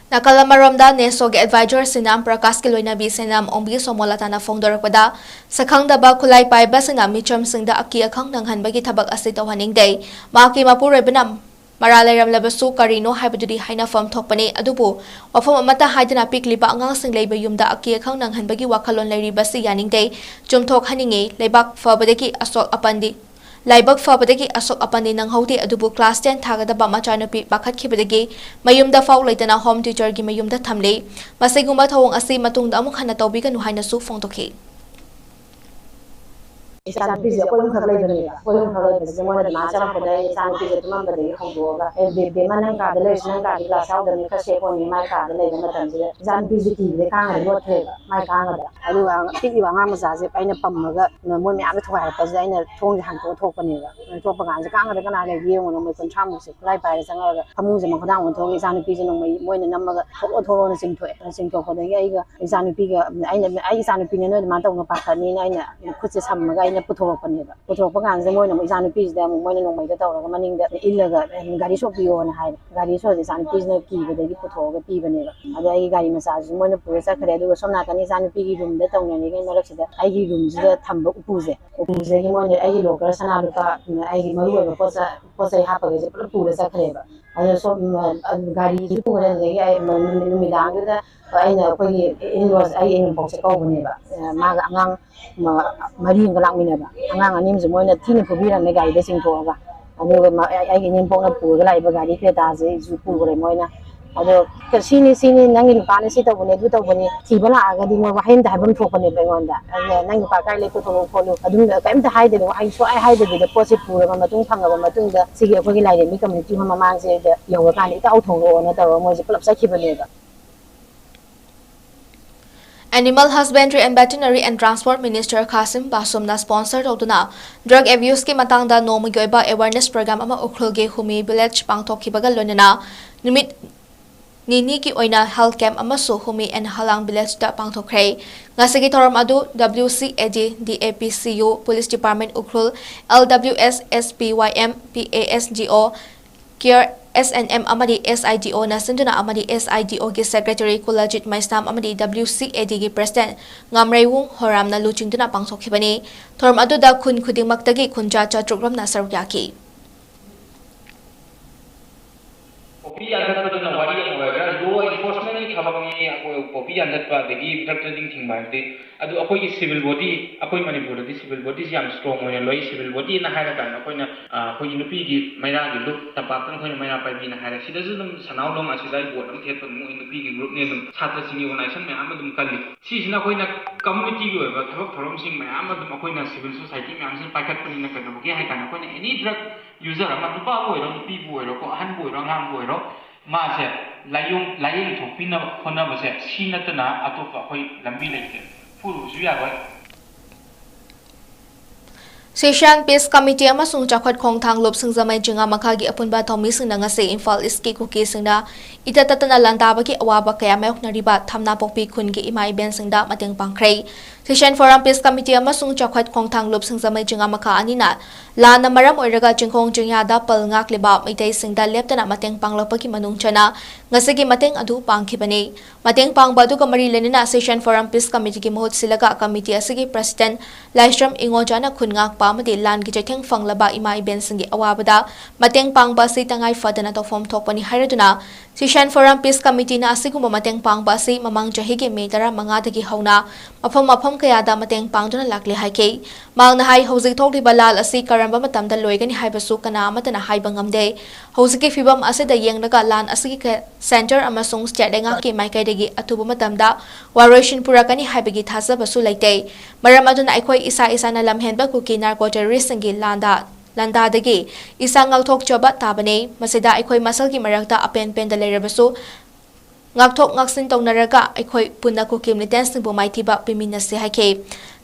ꯅꯥꯀꯜ ꯑꯃꯔꯣꯝꯗ, NESO ꯒꯤ advisor ꯁꯤꯅꯥꯝ ꯄ꯭ꯔꯀꯥꯁꯀꯤ ꯂꯣꯏꯅꯕꯤ ꯁꯤꯅꯥꯝ ꯑꯣꯡꯕꯤ ꯁꯣꯃꯣꯂꯥꯇꯥꯅ ꯐꯣꯡꯗꯣꯔꯛꯄꯗ, ꯁꯛꯈꯪꯗꯕ ꯈꯨꯠꯂꯥꯏ ꯄꯥꯏꯕꯁꯤꯡꯅ ꯃꯤꯆꯝꯁꯤꯡꯗ ꯑꯀꯤ ꯑꯈꯪ ꯅꯪꯍꯟꯕꯒꯤ ꯊꯕꯛ ꯑꯁꯤ ꯇꯧꯍꯟꯅꯤꯡꯗꯦ꯫ ꯃꯍꯥꯛꯀꯤ ꯃꯄꯨꯔꯣꯏꯕꯅ ꯃꯔꯥꯜ ꯂꯩꯔꯝꯂꯕꯁꯨ ꯀꯔꯤꯅꯣ ꯍꯥꯏꯕꯗꯨꯗꯤ ꯍꯥꯏꯅꯐꯝ ꯊꯣꯛꯄꯅꯤ, ꯑꯗꯨꯕꯨ ꯋꯥꯐꯝ ꯑꯃꯠꯇ ꯍꯥꯏꯗꯅ ꯄꯤꯛꯂꯤꯕ ꯑꯉꯥꯡꯁꯤꯡ ꯂꯩꯕ ꯌꯨꯝꯗ ꯑꯀꯤ ꯑꯈꯪ ꯅꯪꯍꯟꯕꯒꯤ ꯋꯥꯈꯜꯂꯣꯟ ꯂꯩꯔꯤꯕꯁꯤ ꯌꯥꯅꯤꯡꯗꯦ꯫ ꯆꯨꯝꯊꯣꯛꯍꯟꯅꯤꯡꯉꯤ꯫ ꯂꯩꯕꯥꯛ ꯐꯕꯗꯒꯤ ꯑꯁꯣꯛ ꯑꯄꯟꯗꯤ ꯂꯥꯏꯕꯛ ꯐꯕꯗꯒꯤ ꯑꯁꯣꯛ ꯑꯄꯟꯗꯤ ꯅꯪꯍꯧꯗꯦ, ꯑꯗꯨꯕꯨ class ten ꯊꯥꯒꯗꯕ ꯃꯆꯥꯅꯨꯄꯤ ꯄꯥꯈꯠꯈꯤꯕꯗꯒꯤ ꯃꯌꯨꯝꯗ ꯐꯥꯎ ꯂꯩꯇꯅ home tutorꯒꯤ ꯃꯌꯨꯝꯗ ꯊꯝꯂꯦ꯫ ꯃꯁꯤꯒꯨꯝꯕ ꯊꯧꯑꯣꯡ ꯑꯁꯤ ꯃꯇꯨꯡꯗ ꯑꯃꯨꯛ ꯍꯟꯅ ꯇꯧꯕꯤꯒꯅꯨ ꯍꯥꯏꯅꯁꯨ ꯐꯣꯡꯗꯣꯛꯈꯤ꯫ ꯏꯆꯥꯅꯨꯄꯤꯁꯦ ꯑꯩꯈꯣꯏ ꯑꯍꯨꯝꯈꯛ ꯂꯩꯕꯅꯦꯕ꯫ ꯑꯩꯈꯣꯏ ꯑꯍꯨꯝꯈꯛ ꯂꯩꯕꯁꯤꯗ ꯃꯣꯏꯅ ꯑꯗꯨꯃꯥꯏꯅ ꯆꯪꯉꯛꯄꯗ ꯑꯩ ꯏꯆꯥꯅꯨꯄꯤꯁꯦ ꯇꯨꯝꯃꯝꯕꯗꯒꯤ ꯍꯧꯗꯣꯛꯑꯒ, "ꯑꯦ, ꯕꯦ-, ꯕꯦꯝꯃ, ꯅꯪ ꯀꯥꯗ ꯂꯩꯔꯁꯨ, ꯅꯪ ꯀꯥꯗꯤ class ꯌꯥꯎꯗꯕꯅꯤ, ꯈꯔ safe ꯑꯣꯏꯅꯤ", ꯃꯥꯏ ꯀꯥꯗ ꯂꯩꯕ ꯃꯇꯝꯁꯤꯗ ꯏꯆꯥꯅꯨꯄꯤꯁꯦ ꯀꯤꯕꯗꯩ ꯀꯥꯡꯒꯗ ꯂꯣꯠꯈ꯭ꯔꯦꯕ, ꯃꯥꯏ ꯀꯥꯡꯒꯗ꯫ ꯑꯗꯨꯒ ꯄꯤꯛꯏꯕ ꯑꯉꯥꯡ ꯃꯆꯥꯁꯦ ꯑꯩꯅ ꯄꯝꯃꯒ ꯃꯣꯏ ꯃꯌꯥꯝꯅ ꯊꯨꯒꯥꯏꯔꯛꯄꯁꯤꯗ ꯑꯩꯅ ꯊꯣꯡꯁꯦ ꯍꯥꯡꯇꯣꯛꯑ ꯊꯣꯛꯄꯅꯦꯕ꯫ ꯊꯣꯛꯄ ꯀꯥꯟꯁꯤꯗ ꯀꯥꯡꯒꯗ ꯀꯅꯥ ꯂꯩꯒꯦ ꯌꯦꯡꯉꯨꯅ ꯃꯣꯏ ꯀꯨꯟꯊ꯭ꯔꯥꯃꯨꯛꯁꯦ ꯈꯨꯠꯂꯥꯏ ꯄꯥꯏꯔ ꯆꯪꯉꯛꯑꯒ ꯐꯃꯨꯡꯁꯦ ꯃꯈꯥꯗꯥꯡ ꯑꯣꯟꯊꯣꯛꯑꯒ ꯏꯆꯥꯅꯨꯄꯤꯁꯦ ꯅꯣꯡꯃꯩ ꯃꯣꯏꯅ ꯅꯝꯃꯒ "ꯊꯣꯛꯂꯛꯑꯣ, ꯊꯣꯛꯂꯛꯑꯣꯅ" ꯆꯤꯡꯊꯣꯛꯑꯦ꯫ ꯆꯤꯡꯊꯣꯛꯄꯗꯒꯤ ꯑꯩꯒ ꯏꯆꯥꯅꯨꯄꯤꯒ ꯑꯩꯅ, "ꯑꯩ ꯏꯆꯥꯅꯨꯄꯤꯅꯦ, ꯅꯣꯏ ꯑꯗꯨꯃꯥꯏꯅ ꯇꯧꯅ ꯄꯥꯈꯠꯅꯤꯅ" ꯑꯩꯅ ꯈꯨꯠꯁꯦ ꯁꯝꯃꯒ ꯑꯩꯅ ꯄꯨꯊꯣꯔꯛꯄꯅꯦꯕ꯫ ꯄꯨꯊꯣꯔꯛꯄ ꯀꯥꯟꯁꯤꯗ ꯃꯣꯏꯅ ꯑꯃꯨꯛ ꯏꯆꯥꯅꯨꯄꯤꯁꯤꯗ ꯑꯃꯨꯛ ꯃꯣꯏꯅ ꯅꯣꯡꯃꯩꯗ ꯇꯧꯔꯒ ꯃꯅꯤꯡꯗ ꯏꯜꯂꯒ "ꯒꯥꯔꯤ ꯁꯣꯛꯄꯤꯌꯣꯅ" ꯍꯥꯏꯔꯦ꯫ ꯒꯥꯔꯤ ꯁꯣꯛꯑꯁꯦ ꯏꯆꯥꯅꯨꯄꯤꯁꯤꯅ ꯀꯤꯕꯗꯒꯤ ꯄꯨꯊꯣꯛꯑꯒ ꯄꯤꯕꯅꯦꯕ꯫ ꯑꯗꯣ ꯑꯩꯒꯤ ꯒꯥꯔꯤ ꯃꯆꯥꯁꯤꯁꯨ ꯃꯣꯏꯅ ꯄꯨꯔ ꯆꯠꯈ꯭ꯔꯦ꯫ ꯑꯗꯨꯒ ꯁꯣꯝ ꯅꯥꯀꯟ ꯏꯆꯥꯅꯨꯄꯤꯒꯤ roomꯗ ꯇꯧꯅꯔꯤꯉꯩ ꯃꯔꯛꯁꯤꯗ ꯑꯩꯒꯤ roomꯁꯤꯗ ꯊꯝꯕ ꯎꯄꯨꯁꯦ, ꯎꯄꯨꯁꯤꯗꯒꯤ ꯃꯣꯏꯅ ꯑꯩꯒꯤ locker ꯁꯅꯥ ꯂꯨꯄꯥ, ꯑꯩꯒꯤ ꯃꯔꯨ ꯑꯣꯏꯕ ꯄꯣꯠ ꯆꯩ, ꯄꯣꯠ ꯆꯩ ꯍꯥꯞꯄꯈꯩꯁꯦ ꯄꯨꯂꯞ ꯄꯨꯔ ꯆꯠꯈ꯭ꯔꯦꯕ꯫ ꯑꯗꯣ ꯁꯣꯝ, ꯑ, ꯒꯥꯔꯤꯁꯨ ꯄꯨꯈ꯭ꯔꯦ꯫ ꯑꯗꯨꯗꯒꯤ ꯑꯩ ꯅꯨꯃꯤꯗꯥꯡꯗꯨꯗ ꯑꯩꯅ ꯑꯩꯈꯣꯏꯒꯤ in-laws, ꯑꯩ ꯏꯅꯦꯝꯄꯣꯛꯁꯦ ꯀꯧꯕꯅꯦꯕ꯫ ꯑ, ꯃꯥꯒ ꯑꯉꯥꯡ ꯃ-, ꯃꯔꯤ ꯑꯃꯒ ꯂꯥꯛꯃꯤꯟꯅꯕ꯫ ꯑꯉꯥꯡ ꯑꯅꯤ ꯑꯃꯁꯨ ꯃꯣꯏꯅ ꯊꯤꯅ ꯐꯨꯕꯤꯔꯝꯃꯦ ꯒꯥꯔꯤꯗ ꯆꯤꯡꯊꯣꯛꯑꯒ꯫ ꯑꯗꯨꯒ ꯃ-, ꯑꯩ-, ꯑꯩꯒꯤ ꯏꯅꯦꯝꯄꯣꯛꯅ ꯄꯨꯔꯒ ꯂꯥꯛꯏꯕ ꯒꯥꯔꯤ Crettaꯁꯦ ꯑꯩꯁꯨ ꯄꯨꯈ꯭ꯔꯦ ꯃꯣꯏꯅ꯫ ꯑꯗꯣ ꯁꯤꯅꯤ, ꯁꯤꯅꯤ, ꯅꯪꯒꯤ ꯅꯨꯄꯥꯅ ꯁꯤ ꯇꯧꯕꯅꯦ, ꯑꯗꯨ ꯇꯧꯕꯅꯦ, ꯊꯤꯕ ꯂꯥꯛꯑꯒꯗꯤ ꯃꯣꯏ ꯋꯥꯍꯩ ꯑꯝꯇ ꯍꯥꯏꯐꯝ ꯊꯣꯛꯄꯅꯦꯕ ꯑꯩꯉꯣꯟꯗ꯫ ꯑꯗꯨꯅ "ꯅꯪ ꯅꯨꯄꯥ ꯀꯥꯏ ꯂꯩ? ꯄꯨꯊꯣꯔꯛꯎ" ꯈꯣꯠꯂꯨ꯫ ꯑꯗꯨꯝ ꯀꯩꯝꯇ ꯍꯥꯏꯗꯕꯤ, ꯋꯥꯍꯩ ꯁꯨꯛꯍꯥꯏ ꯍꯥꯏꯗꯕꯤꯗ ꯄꯣꯠꯁꯦ ꯄꯨꯔꯕ ꯃꯇꯨꯡ, ꯐꯪꯉꯕ ꯃꯇꯨꯡꯗ ꯁꯤꯒꯤ ꯑꯩꯈꯣꯏꯒꯤ ꯂꯥꯏꯔꯦꯝꯕꯤ community hall ꯃꯃꯥꯡꯁꯤꯗ ꯌꯧꯔꯀꯥꯟꯗ "ꯏꯇꯥꯎ ꯊꯣꯛꯂꯛꯑꯣꯅ" ꯇꯧꯔꯒ ꯃꯣꯏꯁꯦ ꯄꯨꯂꯞ ꯆꯠꯈꯤꯕꯅꯦꯕ꯫ Animal Husbandry and Veterinary and Transport Minister ꯈꯥꯁꯤꯝ ꯕꯥꯁꯨꯝꯅ sponsor ꯇꯧꯗꯨꯅ drug abuseꯀꯤ ꯃꯇꯥꯡꯗ ꯅꯣꯡꯃꯒꯤ ꯑꯣꯏꯕ awareness program ꯑꯃ ꯎꯈ꯭ꯔꯨꯜꯒꯤ ꯍꯨꯃꯤ village ꯄꯥꯡꯊꯣꯛꯈꯤꯕꯒ ꯂꯣꯏꯅꯅ ꯅꯨꯃꯤꯠ ꯅꯤꯅꯤꯒꯤ ꯑꯣꯏꯅ health camp ꯑꯃꯁꯨ ꯍꯨꯃꯤ and ꯍꯂꯥꯡ villageꯇ ꯄꯥꯡꯊꯣꯛꯈ꯭ꯔꯦ꯫ ꯉꯁꯤꯒꯤ ꯊꯧꯔꯝ ꯑꯗꯨ W C A D, D A P C U, Police Department Ukhrul, L W S, S P Y M, P A S D O, Care S and M ꯑꯃꯗꯤ S I D Oꯅ ꯁꯤꯟꯗꯨꯅ ꯑꯃꯗꯤ S I D Oꯒꯤ secretary ꯀꯨꯂꯖꯤꯠ ꯃꯩꯁꯅꯥꯝ ꯑꯃꯗꯤ W C A Dꯒꯤ president ꯉꯥꯝꯔꯩꯋꯨꯡ ꯍꯣꯔꯥꯝꯅ ꯂꯨꯆꯤꯡꯗꯨꯅ ꯄꯥꯡꯊꯣꯛꯈꯤꯕꯅꯤ꯫ ꯊꯧꯔꯝ ꯑꯗꯨꯗ ꯈꯨꯟ ꯈꯨꯗꯤꯡꯃꯛꯇꯒꯤ ꯈꯨꯟꯖꯥ ꯆꯥꯇ꯭ꯔꯨꯛ ꯔꯣꯝꯅ ꯁꯔꯨꯛ ꯌꯥꯈꯤ꯫ ꯀꯣꯐꯤ ꯌꯥꯟꯊꯠꯄꯗꯨꯅ ꯋꯥꯔꯤ ꯑꯃ ꯑꯣꯏꯔꯒ, law enforcementꯀꯤ ꯊꯕꯛꯅꯤ, ꯑꯩꯈꯣꯏ ꯄꯣꯄꯤ ꯌꯥꯟꯊꯠꯄ ꯑꯗꯒꯤ ꯗ꯭ꯔꯒ ꯇ꯭ꯔꯦꯗꯤꯡ ꯊꯤꯡꯕ ꯍꯥꯏꯕꯗꯤ, ꯑꯗꯨ ꯑꯩꯈꯣꯏꯒꯤ ꯁꯤꯚꯤꯜ ꯕꯣꯗꯤ, ꯑꯩꯈꯣꯏ ꯃꯅꯤꯄꯨꯔꯗꯗꯤ ꯁꯤꯚꯤꯜ ꯕꯣꯗꯤꯁꯤ ꯌꯥꯝ ꯁ꯭ꯇꯔꯣꯡ ꯑꯣꯏꯅ ꯂꯩ꯫ ꯁꯤꯚꯤꯜ ꯕꯣꯗꯤꯅ ꯍꯥꯏꯔꯀꯥꯟꯗ ꯑꯩꯈꯣꯏꯅ, ꯑ, ꯑꯩꯈꯣꯏꯒꯤ ꯅꯨꯄꯤꯒꯤ ꯃꯩꯔꯥꯒꯤ ꯂꯨꯞ, ꯇꯝꯄꯥꯛꯇꯅ ꯑꯩꯈꯣꯏꯅ ꯃꯩꯔꯥ ꯄꯥꯏꯕꯤꯅ ꯍꯥꯏꯔꯦ꯫ ꯁꯤꯗꯁꯨ ꯑꯗꯨꯝ ꯁꯅꯥꯎ ꯂꯣꯡ ꯑꯁꯤꯗ ꯑꯩ ꯕꯣꯠ ꯑꯃ ꯊꯦꯠꯄ ꯑꯗꯨꯝ ꯃꯣꯏ ꯅꯨꯄꯤꯒꯤ ꯒ꯭ꯔꯨꯞꯅꯤ, ꯑꯗꯨꯝ ꯁꯥꯇ꯭ꯔꯁꯤꯡꯒꯤ ꯑꯣꯔꯒꯅꯥꯏꯖꯦꯁꯟ ꯃꯌꯥꯝ ꯑꯗꯨꯝ ꯀꯜꯂꯤ꯫ ꯁꯤꯁꯤꯅ ꯑꯩꯈꯣꯏꯅ ꯀꯝꯃꯨꯅꯤꯇꯤꯒꯤ ꯑꯣꯏꯕ ꯊꯕꯛ ꯊꯧꯔꯝꯁꯤꯡ ꯃꯌꯥꯝ ꯑꯗꯨꯝ ꯑꯩꯈꯣꯏꯅ ꯁꯤꯚꯤꯜ ꯁꯣꯁꯥꯏꯇꯤ ꯃꯌꯥꯝꯁꯤꯅ ꯄꯥꯏꯈꯠꯄꯅꯤꯅ ꯀꯩꯗꯧꯕꯒꯦ ꯍꯥꯏ ꯀꯥꯟꯗ ꯑꯩꯈꯣꯏꯅ ꯑꯦꯅꯤ ꯗ꯭ꯔꯒ ꯌꯨꯖꯔ ꯑꯃ, ꯅꯨꯄꯥꯕꯨ ꯑꯣꯏꯔꯣ, ꯅꯨꯄꯤꯕꯨ ꯑꯣꯏꯔꯣꯀꯣ, ꯑꯍꯟꯕꯨ ꯑꯣꯏꯔꯣ, ꯑꯉꯥꯡꯕꯨ ꯑꯣꯏꯔꯣ, ꯃꯥꯁꯦ ꯂꯥꯏꯌꯣꯡ, ꯂꯥꯏꯌꯦꯡ ꯊꯣꯛꯄꯤꯅꯕ ꯍꯣꯠꯅꯕꯁꯦ ꯁꯤ ꯅꯠꯇꯅ ꯑꯇꯣꯞꯄ ꯑꯩꯈꯣꯏ ꯂꯝꯕꯤ ꯂꯩꯇꯦ꯫ ꯐꯨꯔꯨꯕꯁꯨ ꯌꯥꯔꯣꯏ꯫ ꯁꯤꯁꯥꯟ ꯄꯤꯁ ꯀꯃꯤꯇꯤ ꯑꯃꯁꯨꯡ ꯆꯥꯎꯈꯠ ꯈꯣꯡꯊꯥꯡ ꯂꯨꯞ ꯁꯤꯡꯖꯃꯩ ꯆꯤꯉꯥ ꯃꯈꯥꯒꯤ ꯑꯄꯨꯟꯕ ꯊꯧꯃꯤꯁꯤꯡꯅ ꯉꯁꯤ ꯏꯝꯐꯥꯜ ꯏꯁꯀꯤ ꯀꯨꯀꯤꯁꯤꯡꯅ ꯏꯇꯠ ꯇꯠꯇꯅ ꯂꯥꯟꯗꯥꯕꯒꯤ ꯑꯋꯥꯕ ꯀꯌꯥ ꯃꯥꯌꯣꯛꯅꯔꯤꯕ ꯊꯝꯅꯥꯄꯣꯛꯄꯤ ꯈꯨꯟꯒꯤ ꯏꯃꯥ ꯏꯕꯦꯟꯁꯤꯡꯗ ꯃꯇꯦꯡ ꯄꯥꯡꯈ꯭ꯔꯦ꯫ ꯁꯤꯁꯥꯟ ꯐꯣꯔꯝ ꯄꯤꯁ ꯀꯃꯤꯇꯤ ꯑꯃꯁꯨꯡ ꯆꯥꯎꯈꯠ ꯈꯣꯡꯊꯥꯡ ꯂꯨꯞ ꯁꯤꯡꯖꯃꯩ ꯆꯤꯉꯥ ꯃꯈꯥ ꯑꯅꯤꯅ ꯂꯥꯟꯅ ꯃꯔꯝ ꯑꯣꯏꯔꯒ ꯆꯤꯡꯈꯣꯡ ꯆꯤꯡꯌꯥꯗ ꯄꯜ ꯉꯥꯛꯂꯤꯕ ꯃꯩꯇꯩꯁꯤꯡꯗ ꯂꯦꯞꯇꯅ ꯃꯇꯦꯡ ꯄꯥꯡꯂꯛꯄꯒꯤ ꯃꯅꯨꯡ ꯆꯟꯅ ꯉꯁꯤꯒꯤ ꯃꯇꯦꯡ ꯑꯗꯨ ꯄꯥꯡꯈꯤꯕꯅꯤ꯫ ꯃꯇꯦꯡ ꯄꯥꯡꯕ ꯑꯗꯨꯒ ꯃꯔꯤ ꯂꯩꯅꯅ ꯁꯤꯁꯥꯟ ꯐꯣꯔꯝ ꯄꯤꯁ ꯀꯃꯤꯇꯤꯒꯤ ꯃꯍꯨꯠ ꯁꯤꯜꯂꯒ ꯀꯃꯤꯇꯤ ꯑꯁꯤꯒꯤ ꯄ꯭ꯔꯁꯤꯗꯦꯟꯠ ꯂꯥꯏꯁ꯭ꯔꯝ ꯏꯉꯣꯖꯥꯅ ꯈꯨꯟ ꯉꯥꯛꯄ ꯑꯃꯗꯤ ꯂꯥꯟꯒꯤ ꯆꯩꯊꯦꯡ ꯐꯪꯂꯕ ꯏꯃꯥ ꯏꯕꯦꯟꯁꯤꯡꯒꯤ ꯑꯋꯥꯕꯗ ꯃꯇꯦꯡ ꯄꯥꯡꯕ ꯑꯁꯤ ꯇꯉꯥꯏ ꯐꯗꯅ ꯇꯧꯐꯝ ꯊꯣꯛꯄꯅꯤ ꯍꯥꯏꯔꯗꯨꯅ, ꯁꯤꯁꯥꯟ ꯐꯣꯔꯝ ꯄꯤꯁ ꯀꯃꯤꯇꯤꯅ ꯑꯁꯤꯒꯨꯝꯕ ꯃꯇꯦꯡ ꯄꯥꯡꯕ ꯑꯁꯤ ꯃꯃꯥꯡ ꯆꯍꯤꯒꯤ ꯃꯦ ꯇꯔꯥꯃꯉꯥꯗꯒꯤ ꯍꯧꯅ ꯃꯐꯝ ꯃꯐꯝ ꯀꯌꯥꯗ ꯃꯇꯦꯡ ꯄꯥꯡꯗꯨꯅ ꯂꯥꯛꯂꯦ ꯍꯥꯏꯈꯤ꯫ ꯃꯍꯥꯛꯅ ꯍꯥꯏ, ꯍꯧꯖꯤꯛ ꯊꯣꯛꯂꯤꯕ ꯂꯥꯟ ꯑꯁꯤ ꯀꯔꯝꯕ ꯃꯇꯝꯗ ꯂꯣꯏꯒꯅꯤ ꯍꯥꯏꯕꯁꯨ ꯀꯅꯥ ꯑꯃꯠꯇꯅ ꯍꯥꯏꯕ ꯉꯝꯗꯦ꯫ ꯍꯧꯖꯤꯛꯀꯤ ꯐꯤꯚꯝ ꯑꯁꯤꯗ ꯌꯦꯡꯂꯒ ꯂꯥꯟ ꯑꯁꯤꯒꯤ ꯀ-, ꯁꯦꯟꯇꯔ ꯑꯃꯁꯨꯡ ꯁ꯭ꯇꯦꯠ ꯂꯩꯉꯥꯛꯀꯤ ꯃꯥꯏꯀꯩꯗꯒꯤ ꯑꯊꯨꯕ ꯃꯇꯝꯗ ꯋꯥꯔꯣꯏꯁꯤꯟ ꯄꯨꯔꯛꯀꯅꯤ ꯍꯥꯏꯕꯒꯤ ꯊꯥꯖꯕꯁꯨ ꯂꯩꯇꯦ꯫ ꯃꯔꯝ ꯑꯗꯨꯅ ꯑꯩꯈꯣꯏ ꯏꯁꯥ ꯏꯁꯥꯅ ꯂꯝꯍꯦꯟꯕ ꯀꯨꯀꯤ ꯅꯥꯔꯀꯣ ꯇꯦꯔꯣꯔꯤꯁ꯭ꯠꯁꯤꯡꯒꯤ ꯂꯥꯟꯗꯥ, ꯂꯥꯟꯗꯥꯗꯒꯤ ꯏꯁꯥ ꯉꯥꯛꯊꯣꯛꯆꯕ ꯇꯥꯕꯅꯤ꯫ ꯃꯁꯤꯗ ꯑꯩꯈꯣꯏ ꯃꯁꯦꯜꯒꯤ ꯃꯔꯛꯇ ꯑꯄꯦꯟ ꯄꯦꯟꯗ ꯂꯩꯔꯕꯁꯨ ꯉꯥꯛꯊꯣꯛ ꯉꯥꯛꯁꯤꯟ ꯇꯧꯅꯔꯒ ꯑꯩꯈꯣꯏ ꯄꯨꯟꯅ ꯀꯨꯀꯤ ꯃꯤꯂꯤꯇꯦꯟꯠꯁꯤꯡꯕꯨ ꯃꯥꯏꯊꯤꯕ ꯄꯤꯃꯤꯟꯅꯁꯤ ꯍꯥꯏꯈꯤ꯫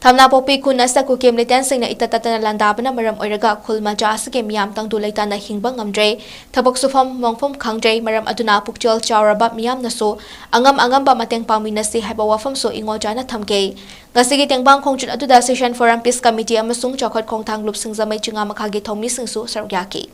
ꯊꯝꯅꯥꯄꯣꯛꯄꯤ ꯈꯨꯟ ꯑꯁꯤꯗ ꯀꯨꯀꯤ ꯃꯤꯂꯤꯇꯦꯟꯠꯁꯤꯡꯅ ꯏꯇꯠ ꯇꯠꯇꯅ ꯂꯥꯟꯗꯥꯕꯅ ꯃꯔꯝ ꯑꯣꯏꯔꯒ ꯈꯨꯜ ꯃꯆꯥ ꯑꯁꯤꯒꯤ ꯃꯤꯌꯥꯝ ꯇꯪꯗꯨ ꯂꯩꯇꯥꯅ ꯍꯤꯡꯕ ꯉꯝꯗ꯭ꯔꯦ꯫ ꯊꯕꯛ ꯁꯨꯐꯝ ꯅꯣꯝꯐꯝ ꯈꯪꯗ꯭ꯔꯦ꯫ ꯃꯔꯝ ꯑꯗꯨꯅ ꯄꯨꯛꯆꯦꯜ ꯆꯥꯎꯔꯕ ꯃꯤꯌꯥꯝꯅꯁꯨ ꯑꯉꯝ ꯑꯉꯝꯕ ꯃꯇꯦꯡ ꯄꯥꯡꯃꯤꯟꯅꯁꯤ ꯍꯥꯏꯕ ꯋꯥꯐꯝꯁꯨ ꯏꯉꯣꯖꯥꯅ ꯊꯝꯈꯤ꯫ ꯉꯁꯤꯒꯤ ꯇꯦꯡꯕꯥꯡ ꯈꯣꯡꯆꯠ ꯑꯗꯨꯗ ꯁꯤꯁꯥꯟ ꯐꯣꯔꯝ ꯄꯤꯁ ꯀꯃꯤꯇꯤ ꯑꯃꯁꯨꯡ ꯆꯥꯎꯈꯠ ꯈꯣꯡꯊꯥꯡ ꯂꯨꯞ ꯁꯤꯡꯖꯃꯩ ꯆꯤꯉꯥ ꯃꯈꯥꯒꯤ ꯊꯧꯃꯤꯁꯤꯡꯁꯨ ꯁꯔꯨꯛ ꯌꯥꯈꯤ꯫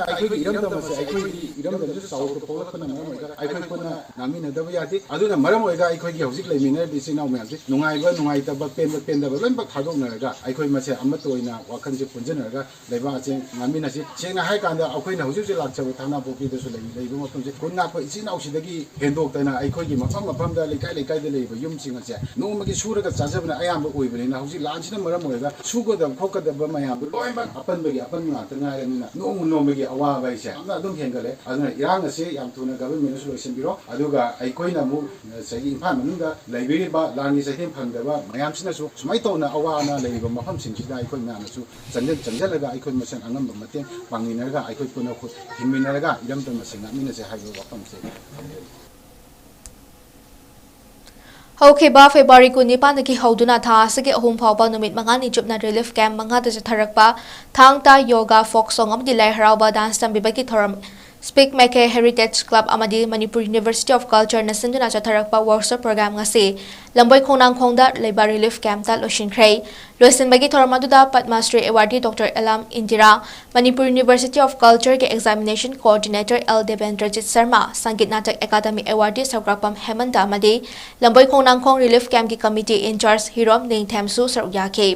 ꯑꯩꯈꯣꯏꯒꯤ ꯏꯔꯝꯗꯝ ꯑꯁꯦ ꯑꯩꯈꯣꯏꯒꯤ ꯏꯔꯝꯗꯝꯁꯨ ꯆꯥꯎꯅ ꯄꯣꯛꯂꯛꯄꯅ ꯃꯔꯝ ꯑꯣꯏꯔꯒ ꯑꯩꯈꯣꯏ ꯄꯨꯟꯅ ꯉꯥꯡꯃꯤꯟꯅꯗꯕ ꯌꯥꯗꯦ꯫ ꯑꯗꯨꯅ ꯃꯔꯝ ꯑꯣꯏꯔꯒ ꯑꯩꯈꯣꯏꯒꯤ ꯍꯧꯖꯤꯛ ꯂꯩꯃꯤꯟꯅꯔꯤꯕ ꯏꯆꯤꯜ ꯏꯅꯥꯎ ꯃꯌꯥꯝꯁꯦ ꯅꯨꯡꯉꯥꯏꯕ, ꯅꯨꯡꯉꯥꯏꯇꯕ, ꯄꯦꯟꯕ, ꯄꯦꯟꯗꯕ ꯂꯣꯏꯅꯃꯛ ꯊꯥꯗꯣꯛꯅꯔꯒ ꯑꯩꯈꯣꯏ ꯃꯁꯦ ꯑꯃꯠꯇ ꯑꯣꯏꯅ ꯋꯥꯈꯜꯁꯦ ꯄꯨꯟꯁꯤꯟꯅꯔꯒ ꯂꯩꯕꯥꯛ ꯑꯁꯦ ꯉꯥꯛꯃꯤꯟꯅꯁꯤ꯫ ꯁꯦꯡꯅ ꯍꯥꯏ ꯀꯥꯟꯗ ꯑꯩꯈꯣꯏꯅ ꯍꯧꯖꯤꯛ ꯍꯧꯖꯤꯛ ꯂꯥꯛꯆꯕ ꯊꯥꯡꯅꯥꯄꯣꯛꯄꯤꯗꯁꯨ ꯂꯩ-, ꯂꯩꯕ ꯃꯐꯝꯁꯦ ꯈꯨꯟ ꯉꯥꯛꯄ ꯏꯆꯤꯜ ꯏꯅꯥꯎꯁꯤꯗꯒꯤ ꯍꯦꯟꯗꯣꯛꯇꯅ ꯑꯩꯈꯣꯏꯒꯤ ꯃꯐꯝ ꯃꯐꯝꯗ, ꯂꯩꯀꯥꯏ ꯂꯩꯀꯥꯏꯗ ꯂꯩꯔꯤꯕ ꯌꯨꯝꯁꯤꯡ ꯑꯁꯦ ꯅꯣꯡꯃꯒꯤ ꯁꯨꯔꯒ ꯆꯥꯖꯕꯅ ꯑꯌꯥꯝꯕ ꯑꯣꯏꯕꯅꯤꯅ, ꯍꯧꯖꯤꯛ ꯂꯥꯟꯁꯤꯅ ꯃꯔꯝ ꯑꯣꯏꯔꯒ ꯁꯨꯒꯗꯕ ꯈꯣꯠꯀꯗꯕ ꯃꯌꯥꯝꯗꯣ ꯂꯣꯏꯅꯃꯛ ꯑꯄꯟꯕꯒꯤ ꯑꯄꯟꯕ ꯉꯥꯛꯇ ꯉꯥꯏꯔꯕꯅꯤꯅ, ꯅꯣꯡꯃ ꯅꯣꯡꯃꯒꯤ ꯑꯋꯥꯕ ꯍꯥꯏꯁꯦ ꯌꯥꯝꯅ ꯑꯗꯨꯝ ꯍꯦꯟꯒꯠꯂꯦ꯫ ꯑꯗꯨꯅ ꯏꯔꯥꯡ ꯑꯁꯤ ꯌꯥꯝ ꯊꯨꯅ ꯒꯚꯔꯟꯃꯦꯟꯅꯁꯨ ꯂꯣꯏꯁꯤꯟꯕꯤꯔꯣ꯫ ꯑꯗꯨꯒ ꯑꯩꯈꯣꯏꯅ ꯑꯃꯨꯛ ꯉꯁꯥꯏꯒꯤ ꯏꯝꯐꯥꯜ ꯃꯅꯨꯡꯗ ꯂꯩꯕꯤꯔꯤꯕ ꯂꯥꯟꯒꯤ ꯆꯩꯊꯦꯡ ꯐꯪꯗꯕ ꯃꯌꯥꯝꯁꯤꯅꯁꯨ ꯁꯨꯃꯥꯏꯅ ꯇꯧꯅ ꯑꯋꯥ ꯑꯅꯥ ꯂꯩꯔꯤꯕ ꯃꯐꯝꯁꯤꯡꯁꯤꯗ ꯑꯩꯈꯣꯏ ꯃꯌꯥꯝꯅꯁꯨ ꯆꯪꯁꯤꯟ-, ꯆꯪꯁꯤꯜꯂꯒ ꯑꯩꯈꯣꯏ ꯃꯁꯦꯟ ꯑꯉꯝꯕ ꯃꯇꯦꯡ ꯄꯥꯡꯃꯤꯟꯅꯔꯒ, ꯑꯩꯈꯣꯏ ꯄꯨꯟꯅ ꯈꯨꯠ ꯊꯤꯡꯃꯤꯟꯅꯔꯒ ꯏꯔꯝꯗꯝ ꯑꯁꯤ ꯉꯥꯛꯃꯤꯟꯅꯁꯦ ꯍꯥꯏꯕ ꯋꯥꯐꯝꯁꯦ ꯊꯝꯖꯔꯤ꯫ ꯍꯧꯈꯤꯕ ꯐꯦꯕ꯭ꯔꯨꯋꯥꯔꯤ ꯀꯨꯟꯅꯤꯄꯥꯟꯗꯒꯤ ꯍꯧꯗꯨꯅ ꯊꯥ ꯑꯁꯤꯒꯤ ꯑꯍꯨꯝ ꯐꯥꯎꯕ ꯅꯨꯃꯤꯠ ꯃꯉꯥꯅꯤ ꯆꯨꯞꯅ ꯔꯤꯂꯤꯐ ꯀꯦꯝꯞ ꯃꯉꯥꯗ ꯆꯠꯊꯔꯛꯄ ꯊꯥꯡ ꯇꯥ ꯌꯣꯒꯥ, ꯐꯣꯛ ꯁꯣꯡ ꯑꯃꯗꯤ ꯂꯥꯏ ꯍꯔꯥꯎꯕ ꯗꯥꯟꯁ ꯇꯝꯕꯤꯕꯒꯤ ꯊꯧꯔꯝ ꯁ꯭ꯄꯤꯛ ꯃꯦꯀꯦ ꯍꯦꯔꯤꯇꯦꯖ ꯀ꯭ꯂꯕ ꯑꯃꯗꯤ ꯃꯅꯤꯄꯨꯔ ꯌꯨꯅꯤꯚꯔꯁꯤꯇꯤ ꯑꯣꯐ ꯀꯜꯆꯔꯅ ꯁꯤꯟꯗꯨꯅ ꯆꯠꯊꯔꯛꯄ ꯋꯥꯔꯛꯁꯣꯞ ꯄ꯭ꯔꯣꯒ꯭ꯔꯥꯝ ꯉꯁꯤ ꯂꯝꯕꯣꯏ ꯈꯣꯡꯅꯥꯡꯈꯣꯡꯗ ꯂꯩꯕ ꯔꯤꯂꯤꯐ ꯀꯦꯝꯞꯇ ꯂꯣꯏꯁꯤꯟꯈ꯭ꯔꯦ꯫ ꯂꯣꯏꯁꯤꯟꯕꯒꯤ ꯊꯧꯔꯝ ꯑꯗꯨꯗ Padma Shri awardee doctor Elam Indira, Manipur university of ꯀꯜꯆꯔꯒꯤ examination coordinator L Debendrajit Sharma, Sangeet Natak academy awardee Sougrakpam Hemanta ꯑꯃꯗꯤ ꯂꯝꯕꯣꯏ ꯈꯣꯡꯅꯥꯡꯈꯣꯡ ꯔꯤꯂꯤꯐ ꯀꯦꯝꯞꯀꯤ ꯀꯃꯤꯇꯤ ꯏꯟꯆꯥꯔꯖ ꯍꯤꯔꯣꯝ ꯅꯤꯡꯊꯦꯝꯁꯨ ꯁꯔꯨꯛ ꯌꯥꯈꯤ꯫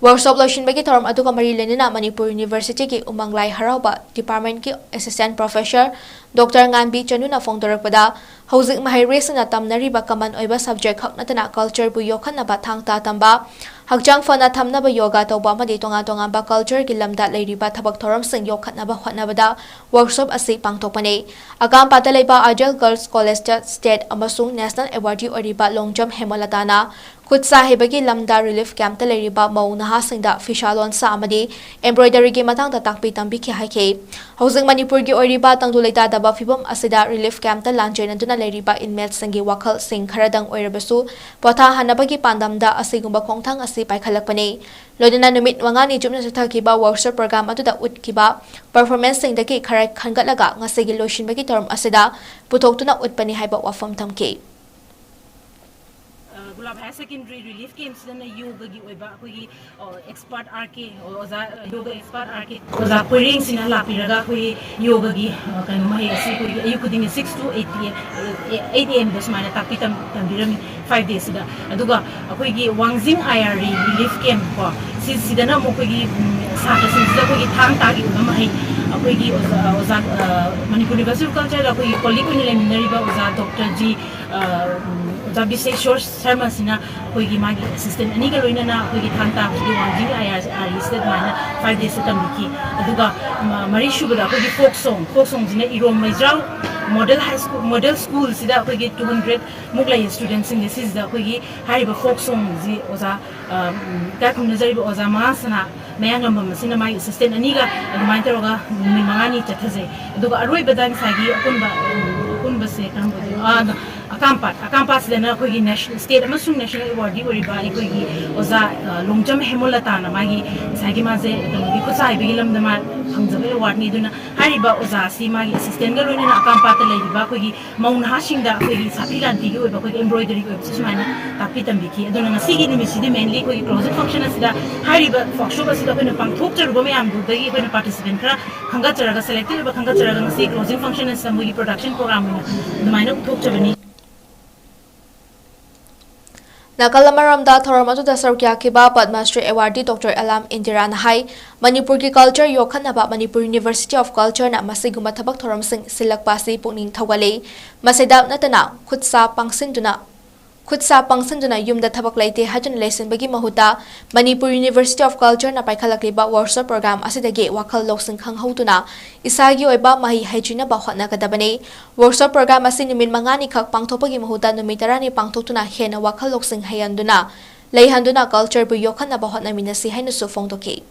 ꯋꯥꯔꯛꯁꯣꯞ ꯂꯣꯏꯁꯤꯟꯕꯒꯤ ꯊꯧꯔꯝ ꯑꯗꯨꯒ ꯃꯔꯤ ꯂꯩꯅꯅ ꯃꯅꯤꯄꯨꯔ ꯌꯨꯅꯤꯚꯔꯁꯤꯇꯤꯒꯤ ꯎꯃꯪ ꯂꯥꯏ ꯍꯔꯥꯎꯕ ꯗꯤꯄꯥꯔꯠꯃꯦꯟꯠꯀꯤ ꯑꯦꯁꯤꯁꯇꯦꯟꯠ ꯄ꯭ꯔꯣꯐꯦꯁꯔ ꯗꯣꯛꯇꯔ ꯉꯥꯟꯕꯤ ꯆꯅꯨꯅ ꯐꯣꯡꯗꯣꯔꯛꯄꯗ, ꯍꯧꯖꯤꯛ ꯃꯍꯩꯔꯣꯏꯁꯤꯡꯅ ꯇꯝꯅꯔꯤꯕ ꯀꯃꯟ ꯑꯣꯏꯕ ꯁꯕꯖꯦꯛ ꯈꯛ ꯅꯠꯇꯅ ꯀꯜꯆꯔꯕꯨ ꯌꯣꯛꯈꯠꯅꯕ ꯊꯥꯡ ꯇꯥ ꯇꯝꯕ, ꯍꯛꯆꯥꯡ ꯐꯅ ꯊꯝꯅꯕ ꯌꯣꯒꯥ ꯇꯧꯕ ꯑꯃꯗꯤ ꯇꯣꯉꯥꯟ ꯇꯣꯉꯥꯟꯕ ꯀꯜꯆꯔꯒꯤ ꯂꯝꯗ ꯂꯩꯔꯤꯕ ꯊꯕꯛ ꯊꯧꯔꯝꯁꯤꯡ ꯌꯣꯛꯈꯠꯅꯕ ꯍꯣꯠꯅꯕꯗ ꯋꯥꯔꯛꯁꯣꯞ ꯑꯁꯤ ꯄꯥꯡꯊꯣꯛꯄꯅꯤ꯫ ꯑꯀꯥꯝꯄꯥꯠꯇ ꯂꯩꯕ ꯑꯥꯏꯗꯤꯌꯦꯜ ꯒꯔꯜꯁ ꯀꯣꯂꯦꯖꯇ ꯁ꯭ꯇꯦꯠ ꯑꯃꯁꯨꯡ ꯅꯦꯁꯅꯦꯜ ꯑꯦꯋꯥꯔꯗꯤ ꯑꯣꯏꯔꯤꯕ ꯂꯣꯡꯖꯝ ꯍꯦꯃꯂꯇꯥꯅ ꯈꯨꯠ ꯁꯥ ꯍꯩꯕꯒꯤ ꯂꯝꯗ ꯔꯤꯂꯤꯐ ꯀꯦꯝꯞꯇ ꯂꯩꯔꯤꯕ ꯃꯧ ꯅꯍꯥꯁꯤꯡꯗ ꯐꯤꯁꯥ ꯂꯣꯟꯁꯥ ꯑꯃꯗꯤ embroideryꯒꯤ ꯃꯇꯥꯡꯗ ꯇꯥꯛꯄꯤ ꯇꯝꯕꯤꯈꯤ ꯍꯥꯏꯈꯤ꯫ ꯍꯧꯖꯤꯛ ꯃꯅꯤꯄꯨꯔꯒꯤ ꯑꯣꯏꯔꯤꯕ ꯇꯪꯗꯨ ꯂꯩꯇꯥꯗꯕ ꯐꯤꯕꯝ ꯑꯁꯤꯗ ꯔꯤꯂꯤꯐ ꯀꯦꯝꯞꯇ ꯂꯥꯟꯖꯦꯟꯅꯗꯨꯅ ꯂꯩꯔꯤꯕ inmateꯁꯤꯡꯒꯤ ꯋꯥꯈꯜꯁꯤꯡ ꯈꯔꯗꯪ ꯑꯣꯏꯔꯕꯁꯨ ꯄꯣꯊꯥꯍꯟꯅꯕꯒꯤ ꯄꯥꯟꯗꯝꯗ ꯑꯁꯤꯒꯨꯝꯕ ꯈꯣꯡꯊꯥꯡ ꯑꯁꯤ ꯄꯥꯏꯈꯠꯂꯛꯄꯅꯤ꯫ ꯂꯣꯏꯅꯅ ꯅꯨꯃꯤꯠ ꯃꯉꯥꯅꯤ ꯆꯨꯞꯅ ꯆꯠꯊꯈꯤꯕ ꯋꯥꯔꯛꯁꯣꯞ ꯄ꯭ꯔꯣꯒ꯭ꯔꯥꯝ ꯑꯗꯨꯗ ꯎꯠꯈꯤꯕ performanceꯁꯤꯡꯗꯒꯤ ꯈꯔ ꯈꯟꯒꯠꯂꯒ ꯉꯁꯤꯒꯤ ꯂꯣꯏꯁꯤꯟꯕꯒꯤ ꯊꯧꯔꯝ ꯑꯁꯤꯗ ꯄꯨꯊꯣꯛꯇꯨꯅ ꯎꯠꯄꯅꯤ ꯍꯥꯏꯕ ꯋꯥꯐꯝ ꯊꯝꯈꯤ꯫ ꯍꯥꯌꯔ ꯁꯦꯀꯦꯟꯗꯔꯤ ꯔꯤꯂꯤꯐ ꯀꯦꯝꯞꯁꯤꯗꯅ ꯌꯣꯒꯒꯤ ꯑꯣꯏꯕ ꯑꯩꯈꯣꯏꯒꯤ ꯑꯦꯛꯁꯄꯔꯠ ꯑꯥꯔ ꯀꯦ ꯑꯣꯖꯥ, ꯌꯣꯒ ꯑꯦꯛꯁꯄꯔꯠ ꯑꯥꯔ ꯀꯦ ꯑꯣꯖꯥ ꯀꯣꯏꯔꯦꯡꯁꯤꯅ ꯂꯥꯛꯄꯤꯔꯒ ꯑꯩꯈꯣꯏꯒꯤ ꯌꯣꯒꯒꯤ ꯑ, ꯀꯩꯅꯣ ꯃꯍꯩ ꯑꯁꯤ ꯑꯩꯈꯣꯏꯒꯤ ꯑꯌꯨꯛ ꯈꯨꯗꯤꯡꯒꯤ six to eight P M, eight A M ꯗ ꯁꯨꯃꯥꯏꯅ ꯇꯥꯛꯄꯤ ꯇꯝ- ꯇꯝꯕꯤꯔꯝꯃꯤ, ꯐꯥꯏꯚ ꯗꯦꯁꯤꯗ꯫ ꯑꯗꯨꯒ ꯑꯩꯈꯣꯏꯒꯤ ꯋꯥꯡꯖꯤꯡ ꯑꯥꯏ ꯑꯥꯔ ꯗꯤ ꯔꯤꯂꯤꯐ ꯀꯦꯝꯞ ꯀꯣ, ꯁꯤꯁꯤꯗꯅ ꯑꯃꯨꯛ ꯑꯩꯈꯣꯏꯒꯤ ꯎꯝ, ꯁꯥꯇ꯭ꯔꯁꯤꯡꯁꯤꯗ ꯑꯩꯈꯣꯏꯒꯤ ꯊꯥꯡ ꯇꯥꯒꯤ ꯑꯣꯏꯕ ꯃꯍꯩ ꯑꯩꯈꯣꯏꯒꯤ ꯑꯣꯖꯥ, ꯑꯣꯖꯥ ꯑ, ꯃꯅꯤꯄꯨꯔ ꯌꯨꯅꯤꯚꯔꯁꯤꯇꯤ ꯑꯣꯐ ꯀꯜꯆꯔꯗ ꯑꯩꯈꯣꯏꯒꯤ ꯀꯣꯂꯤꯛ ꯑꯣꯏꯅ ꯂꯩꯃꯤꯟꯅꯔꯤꯕ ꯑꯣꯖꯥ ꯗꯣꯛꯇꯔ ꯖꯤ ꯑ, ꯎꯝ, ꯑꯣꯖꯥ ꯕꯤꯁꯦꯁꯣꯔ ꯁꯔꯃꯁꯤꯅ ꯑꯩꯈꯣꯏꯒꯤ ꯃꯥꯒꯤ ꯑꯦꯁꯤꯁꯇꯦꯟ ꯑꯅꯤꯒ ꯂꯣꯏꯅꯅ ꯑꯩꯈꯣꯏꯒꯤ ꯊꯥꯡ ꯇꯥ ꯍꯧꯖꯤꯛꯀꯤ ꯋꯥꯡꯖꯤꯡ ꯑꯥꯏ ꯑꯥꯔ ꯗꯤꯁꯤꯗ ꯑꯗꯨꯃꯥꯏꯅ ꯐꯥꯏꯚ ꯗꯦꯁꯇ ꯇꯝꯕꯤꯈꯤ꯫ ꯑꯗꯨꯒ ꯃ- ꯃꯔꯤ ꯁꯨꯕꯗ ꯑꯩꯈꯣꯏꯒꯤ ꯐꯣꯛ ꯁꯣꯡ, ꯐꯣꯛ ꯁꯣꯡꯁꯤꯅ ꯏꯔꯣꯝ ꯃꯩꯖ꯭ꯔꯥꯎ ꯃꯣꯗꯦꯜ ꯍꯥꯏ ꯁ꯭ꯀꯨꯜ, ꯃꯣꯗꯦꯜ ꯁ꯭ꯀꯨꯜꯁꯤꯗ ꯑꯩꯈꯣꯏꯒꯤ ꯇꯨ ꯍꯟꯗ꯭ꯔꯦꯠ ꯃꯨꯛ ꯂꯩꯌꯦ ꯁ꯭ꯇꯨꯗꯦꯟꯁꯤꯡꯁꯦ꯫ ꯁꯤꯁꯤꯗ ꯑꯩꯈꯣꯏꯒꯤ ꯍꯥꯏꯔꯤꯕ ꯐꯣꯛ ꯁꯣꯡꯁꯤ ꯑꯣꯖꯥ, ꯑ, ꯎꯝ, ꯏꯀꯥꯏ ꯈꯨꯝꯅꯖꯔꯤꯕ ꯑꯣꯖꯥ ꯃꯉꯥꯁꯤꯅ ꯃꯌꯥꯡꯂꯝꯕꯝ ꯑꯁꯤꯅ ꯃꯥꯒꯤ ꯑꯦꯁꯤꯁꯇꯦꯟ ꯑꯅꯤꯒ ꯑꯗꯨꯃꯥꯏꯅ ꯇꯧꯔꯒ ꯅꯨꯃꯤꯠ ꯃꯉꯥꯅꯤ ꯆꯠꯊꯖꯩ꯫ ꯑꯗꯨꯒ ꯑꯔꯣꯏꯕꯗ ꯉꯁꯥꯏꯒꯤ ꯑꯄꯨꯟꯕ, ꯑꯄꯨꯟꯕꯁꯦ ꯀꯔꯝꯕ ꯑꯣꯏꯗꯣꯏꯅꯣ? ꯑꯥ, ꯑꯗꯣ ꯑꯀꯥꯝꯄꯥꯠ, ꯑꯀꯥꯝꯄꯥꯠꯁꯤꯗꯅ ꯑꯩꯈꯣꯏꯒꯤ ꯅꯦꯁ-, ꯁ꯭ꯇꯦꯠ ꯑꯃꯁꯨꯡ ꯅꯦꯁꯅꯦꯜ ꯑꯦꯋꯥꯔꯗꯤ ꯑꯣꯏꯔꯤꯕ ꯑꯩꯈꯣꯏꯒꯤ ꯑꯣꯖꯥ, ꯑ, ꯂꯣꯡꯖꯝ ꯍꯦꯃꯣꯂꯇꯥꯅ ꯃꯥꯒꯤ ꯉꯁꯥꯏꯒꯤ ꯃꯥꯁꯦ ꯀꯩꯅꯣꯒꯤ ꯈꯨꯠꯁꯥ ꯍꯩꯕꯒꯤ ꯂꯝꯗ ꯃꯥ ꯐꯪꯖꯕ ꯑꯦꯋꯥꯔꯗꯅꯤ꯫ ꯑꯗꯨꯅ ꯍꯥꯏꯔꯤꯕ ꯑꯣꯖꯥ ꯑꯁꯤ ꯃꯥꯒꯤ ꯑꯦꯁꯤꯁꯇꯦꯟꯒ ꯂꯣꯏꯅꯅ ꯑꯀꯥꯝꯄꯥꯠꯇ ꯂꯩꯔꯤꯕ ꯑꯩꯈꯣꯏꯒꯤ ꯃꯧ ꯅꯍꯥꯁꯤꯡꯗ ꯑꯩꯈꯣꯏꯒꯤ ꯁꯥꯐꯤ ꯂꯥꯟꯐꯤꯒꯤ ꯑꯣꯏꯕ ꯑꯩꯈꯣꯏꯒꯤ embroidery ꯑꯣꯏꯕꯁꯤ ꯁꯨꯃꯥꯏꯅ ꯇꯥꯛꯄꯤ ꯇꯝꯕꯤꯈꯤ꯫ ꯑꯗꯨꯅ ꯉꯁꯤꯒꯤ ꯅꯨꯃꯤꯠꯁꯤꯗꯤ mainly ꯑꯩꯈꯣꯏꯒꯤ closing function ꯑꯁꯤꯗ ꯍꯥꯏꯔꯤꯕ workshop ꯑꯁꯤꯗ ꯑꯩꯈꯣꯏꯅ ꯄꯥꯡꯊꯣꯛꯆꯔꯨꯕ ꯃꯌꯥꯝꯗꯨꯗꯒꯤ ꯑꯩꯈꯣꯏꯅ participant ꯈꯔ ꯈꯟꯒꯠꯆꯔꯒ, selected ꯑꯣꯏꯕ ꯈꯟꯒꯠꯆꯔꯒ ꯉꯁꯤ closing function ꯑꯁꯤꯗ ꯃꯣꯏꯒꯤ production program ꯑꯣꯏꯅ ꯑꯗꯨꯃꯥꯏꯅ ꯎꯠꯊꯣꯛꯆꯕꯅꯤ꯫ ꯅꯥꯀꯜ ꯑꯃꯔꯣꯝꯗ ꯊꯧꯔꯝ ꯑꯗꯨꯗ ꯁꯔꯨꯛ ꯌꯥꯈꯤꯕ ꯄꯗꯃꯁ꯭ꯔꯤ ꯑꯦꯋꯥꯔꯗꯤ ꯗꯣꯛꯇꯔ ꯑꯦꯂꯥꯝ ꯏꯟꯗꯤꯔꯥꯅ ꯍꯥꯏ, ꯃꯅꯤꯄꯨꯔꯒꯤ culture ꯌꯣꯛꯈꯠꯅꯕ ꯃꯅꯤꯄꯨꯔ University of Cultureꯅ ꯃꯁꯤꯒꯨꯝꯕ ꯊꯕꯛ ꯊꯧꯔꯝꯁꯤꯡ ꯁꯤꯜꯂꯛꯄ ꯑꯁꯤ ꯄꯨꯛꯅꯤꯡ ꯊꯧꯒꯠꯂꯤ꯫ ꯃꯁꯤꯗ ꯅꯠꯇꯅ ꯈꯨꯠ ꯁꯥ ꯄꯥꯡꯁꯤꯟꯗꯨꯅ, ꯈꯨꯠ ꯁꯥ ꯄꯥꯡꯁꯤꯟꯗꯨꯅ ꯌꯨꯝꯗ ꯊꯕꯛ ꯂꯩꯇꯦ ꯍꯥꯏꯗꯨꯅ ꯂꯩꯁꯤꯟꯕꯒꯤ ꯃꯍꯨꯠꯇ Manipur University of Cultureꯅ ꯄꯥꯏꯈꯠꯂꯛꯂꯤꯕ workshop program ꯑꯁꯤꯗꯒꯤ ꯋꯥꯈꯜ ꯂꯧꯁꯤꯡ ꯈꯪꯍꯧꯗꯨꯅ ꯏꯁꯥꯒꯤ ꯑꯣꯏꯕ ꯃꯍꯩ ꯍꯩꯖꯤꯟꯅꯕ ꯍꯣꯠꯅꯒꯗꯕꯅꯤ꯫ Workshop program ꯑꯁꯤ ꯅꯨꯃꯤꯠ ꯃꯉꯥꯅꯤꯈꯛ ꯄꯥꯡꯊꯣꯛꯄꯒꯤ ꯃꯍꯨꯠꯇ ꯅꯨꯃꯤꯠ ꯇꯔꯥꯅꯤ ꯄꯥꯡꯊꯣꯛꯇꯨꯅ ꯍꯦꯟꯅ ꯋꯥꯈꯜ ꯂꯧꯁꯤꯡ ꯍꯩꯍꯟꯗꯨꯅ, ꯂꯩꯍꯟꯗꯨꯅ cultureꯕꯨ ꯌꯣꯛꯈꯠꯅꯕ ꯍꯣꯠꯅꯃꯤꯟꯅꯁꯤ ꯍꯥꯏꯅꯁꯨ ꯐꯣꯡꯗꯣꯛꯈꯤ꯫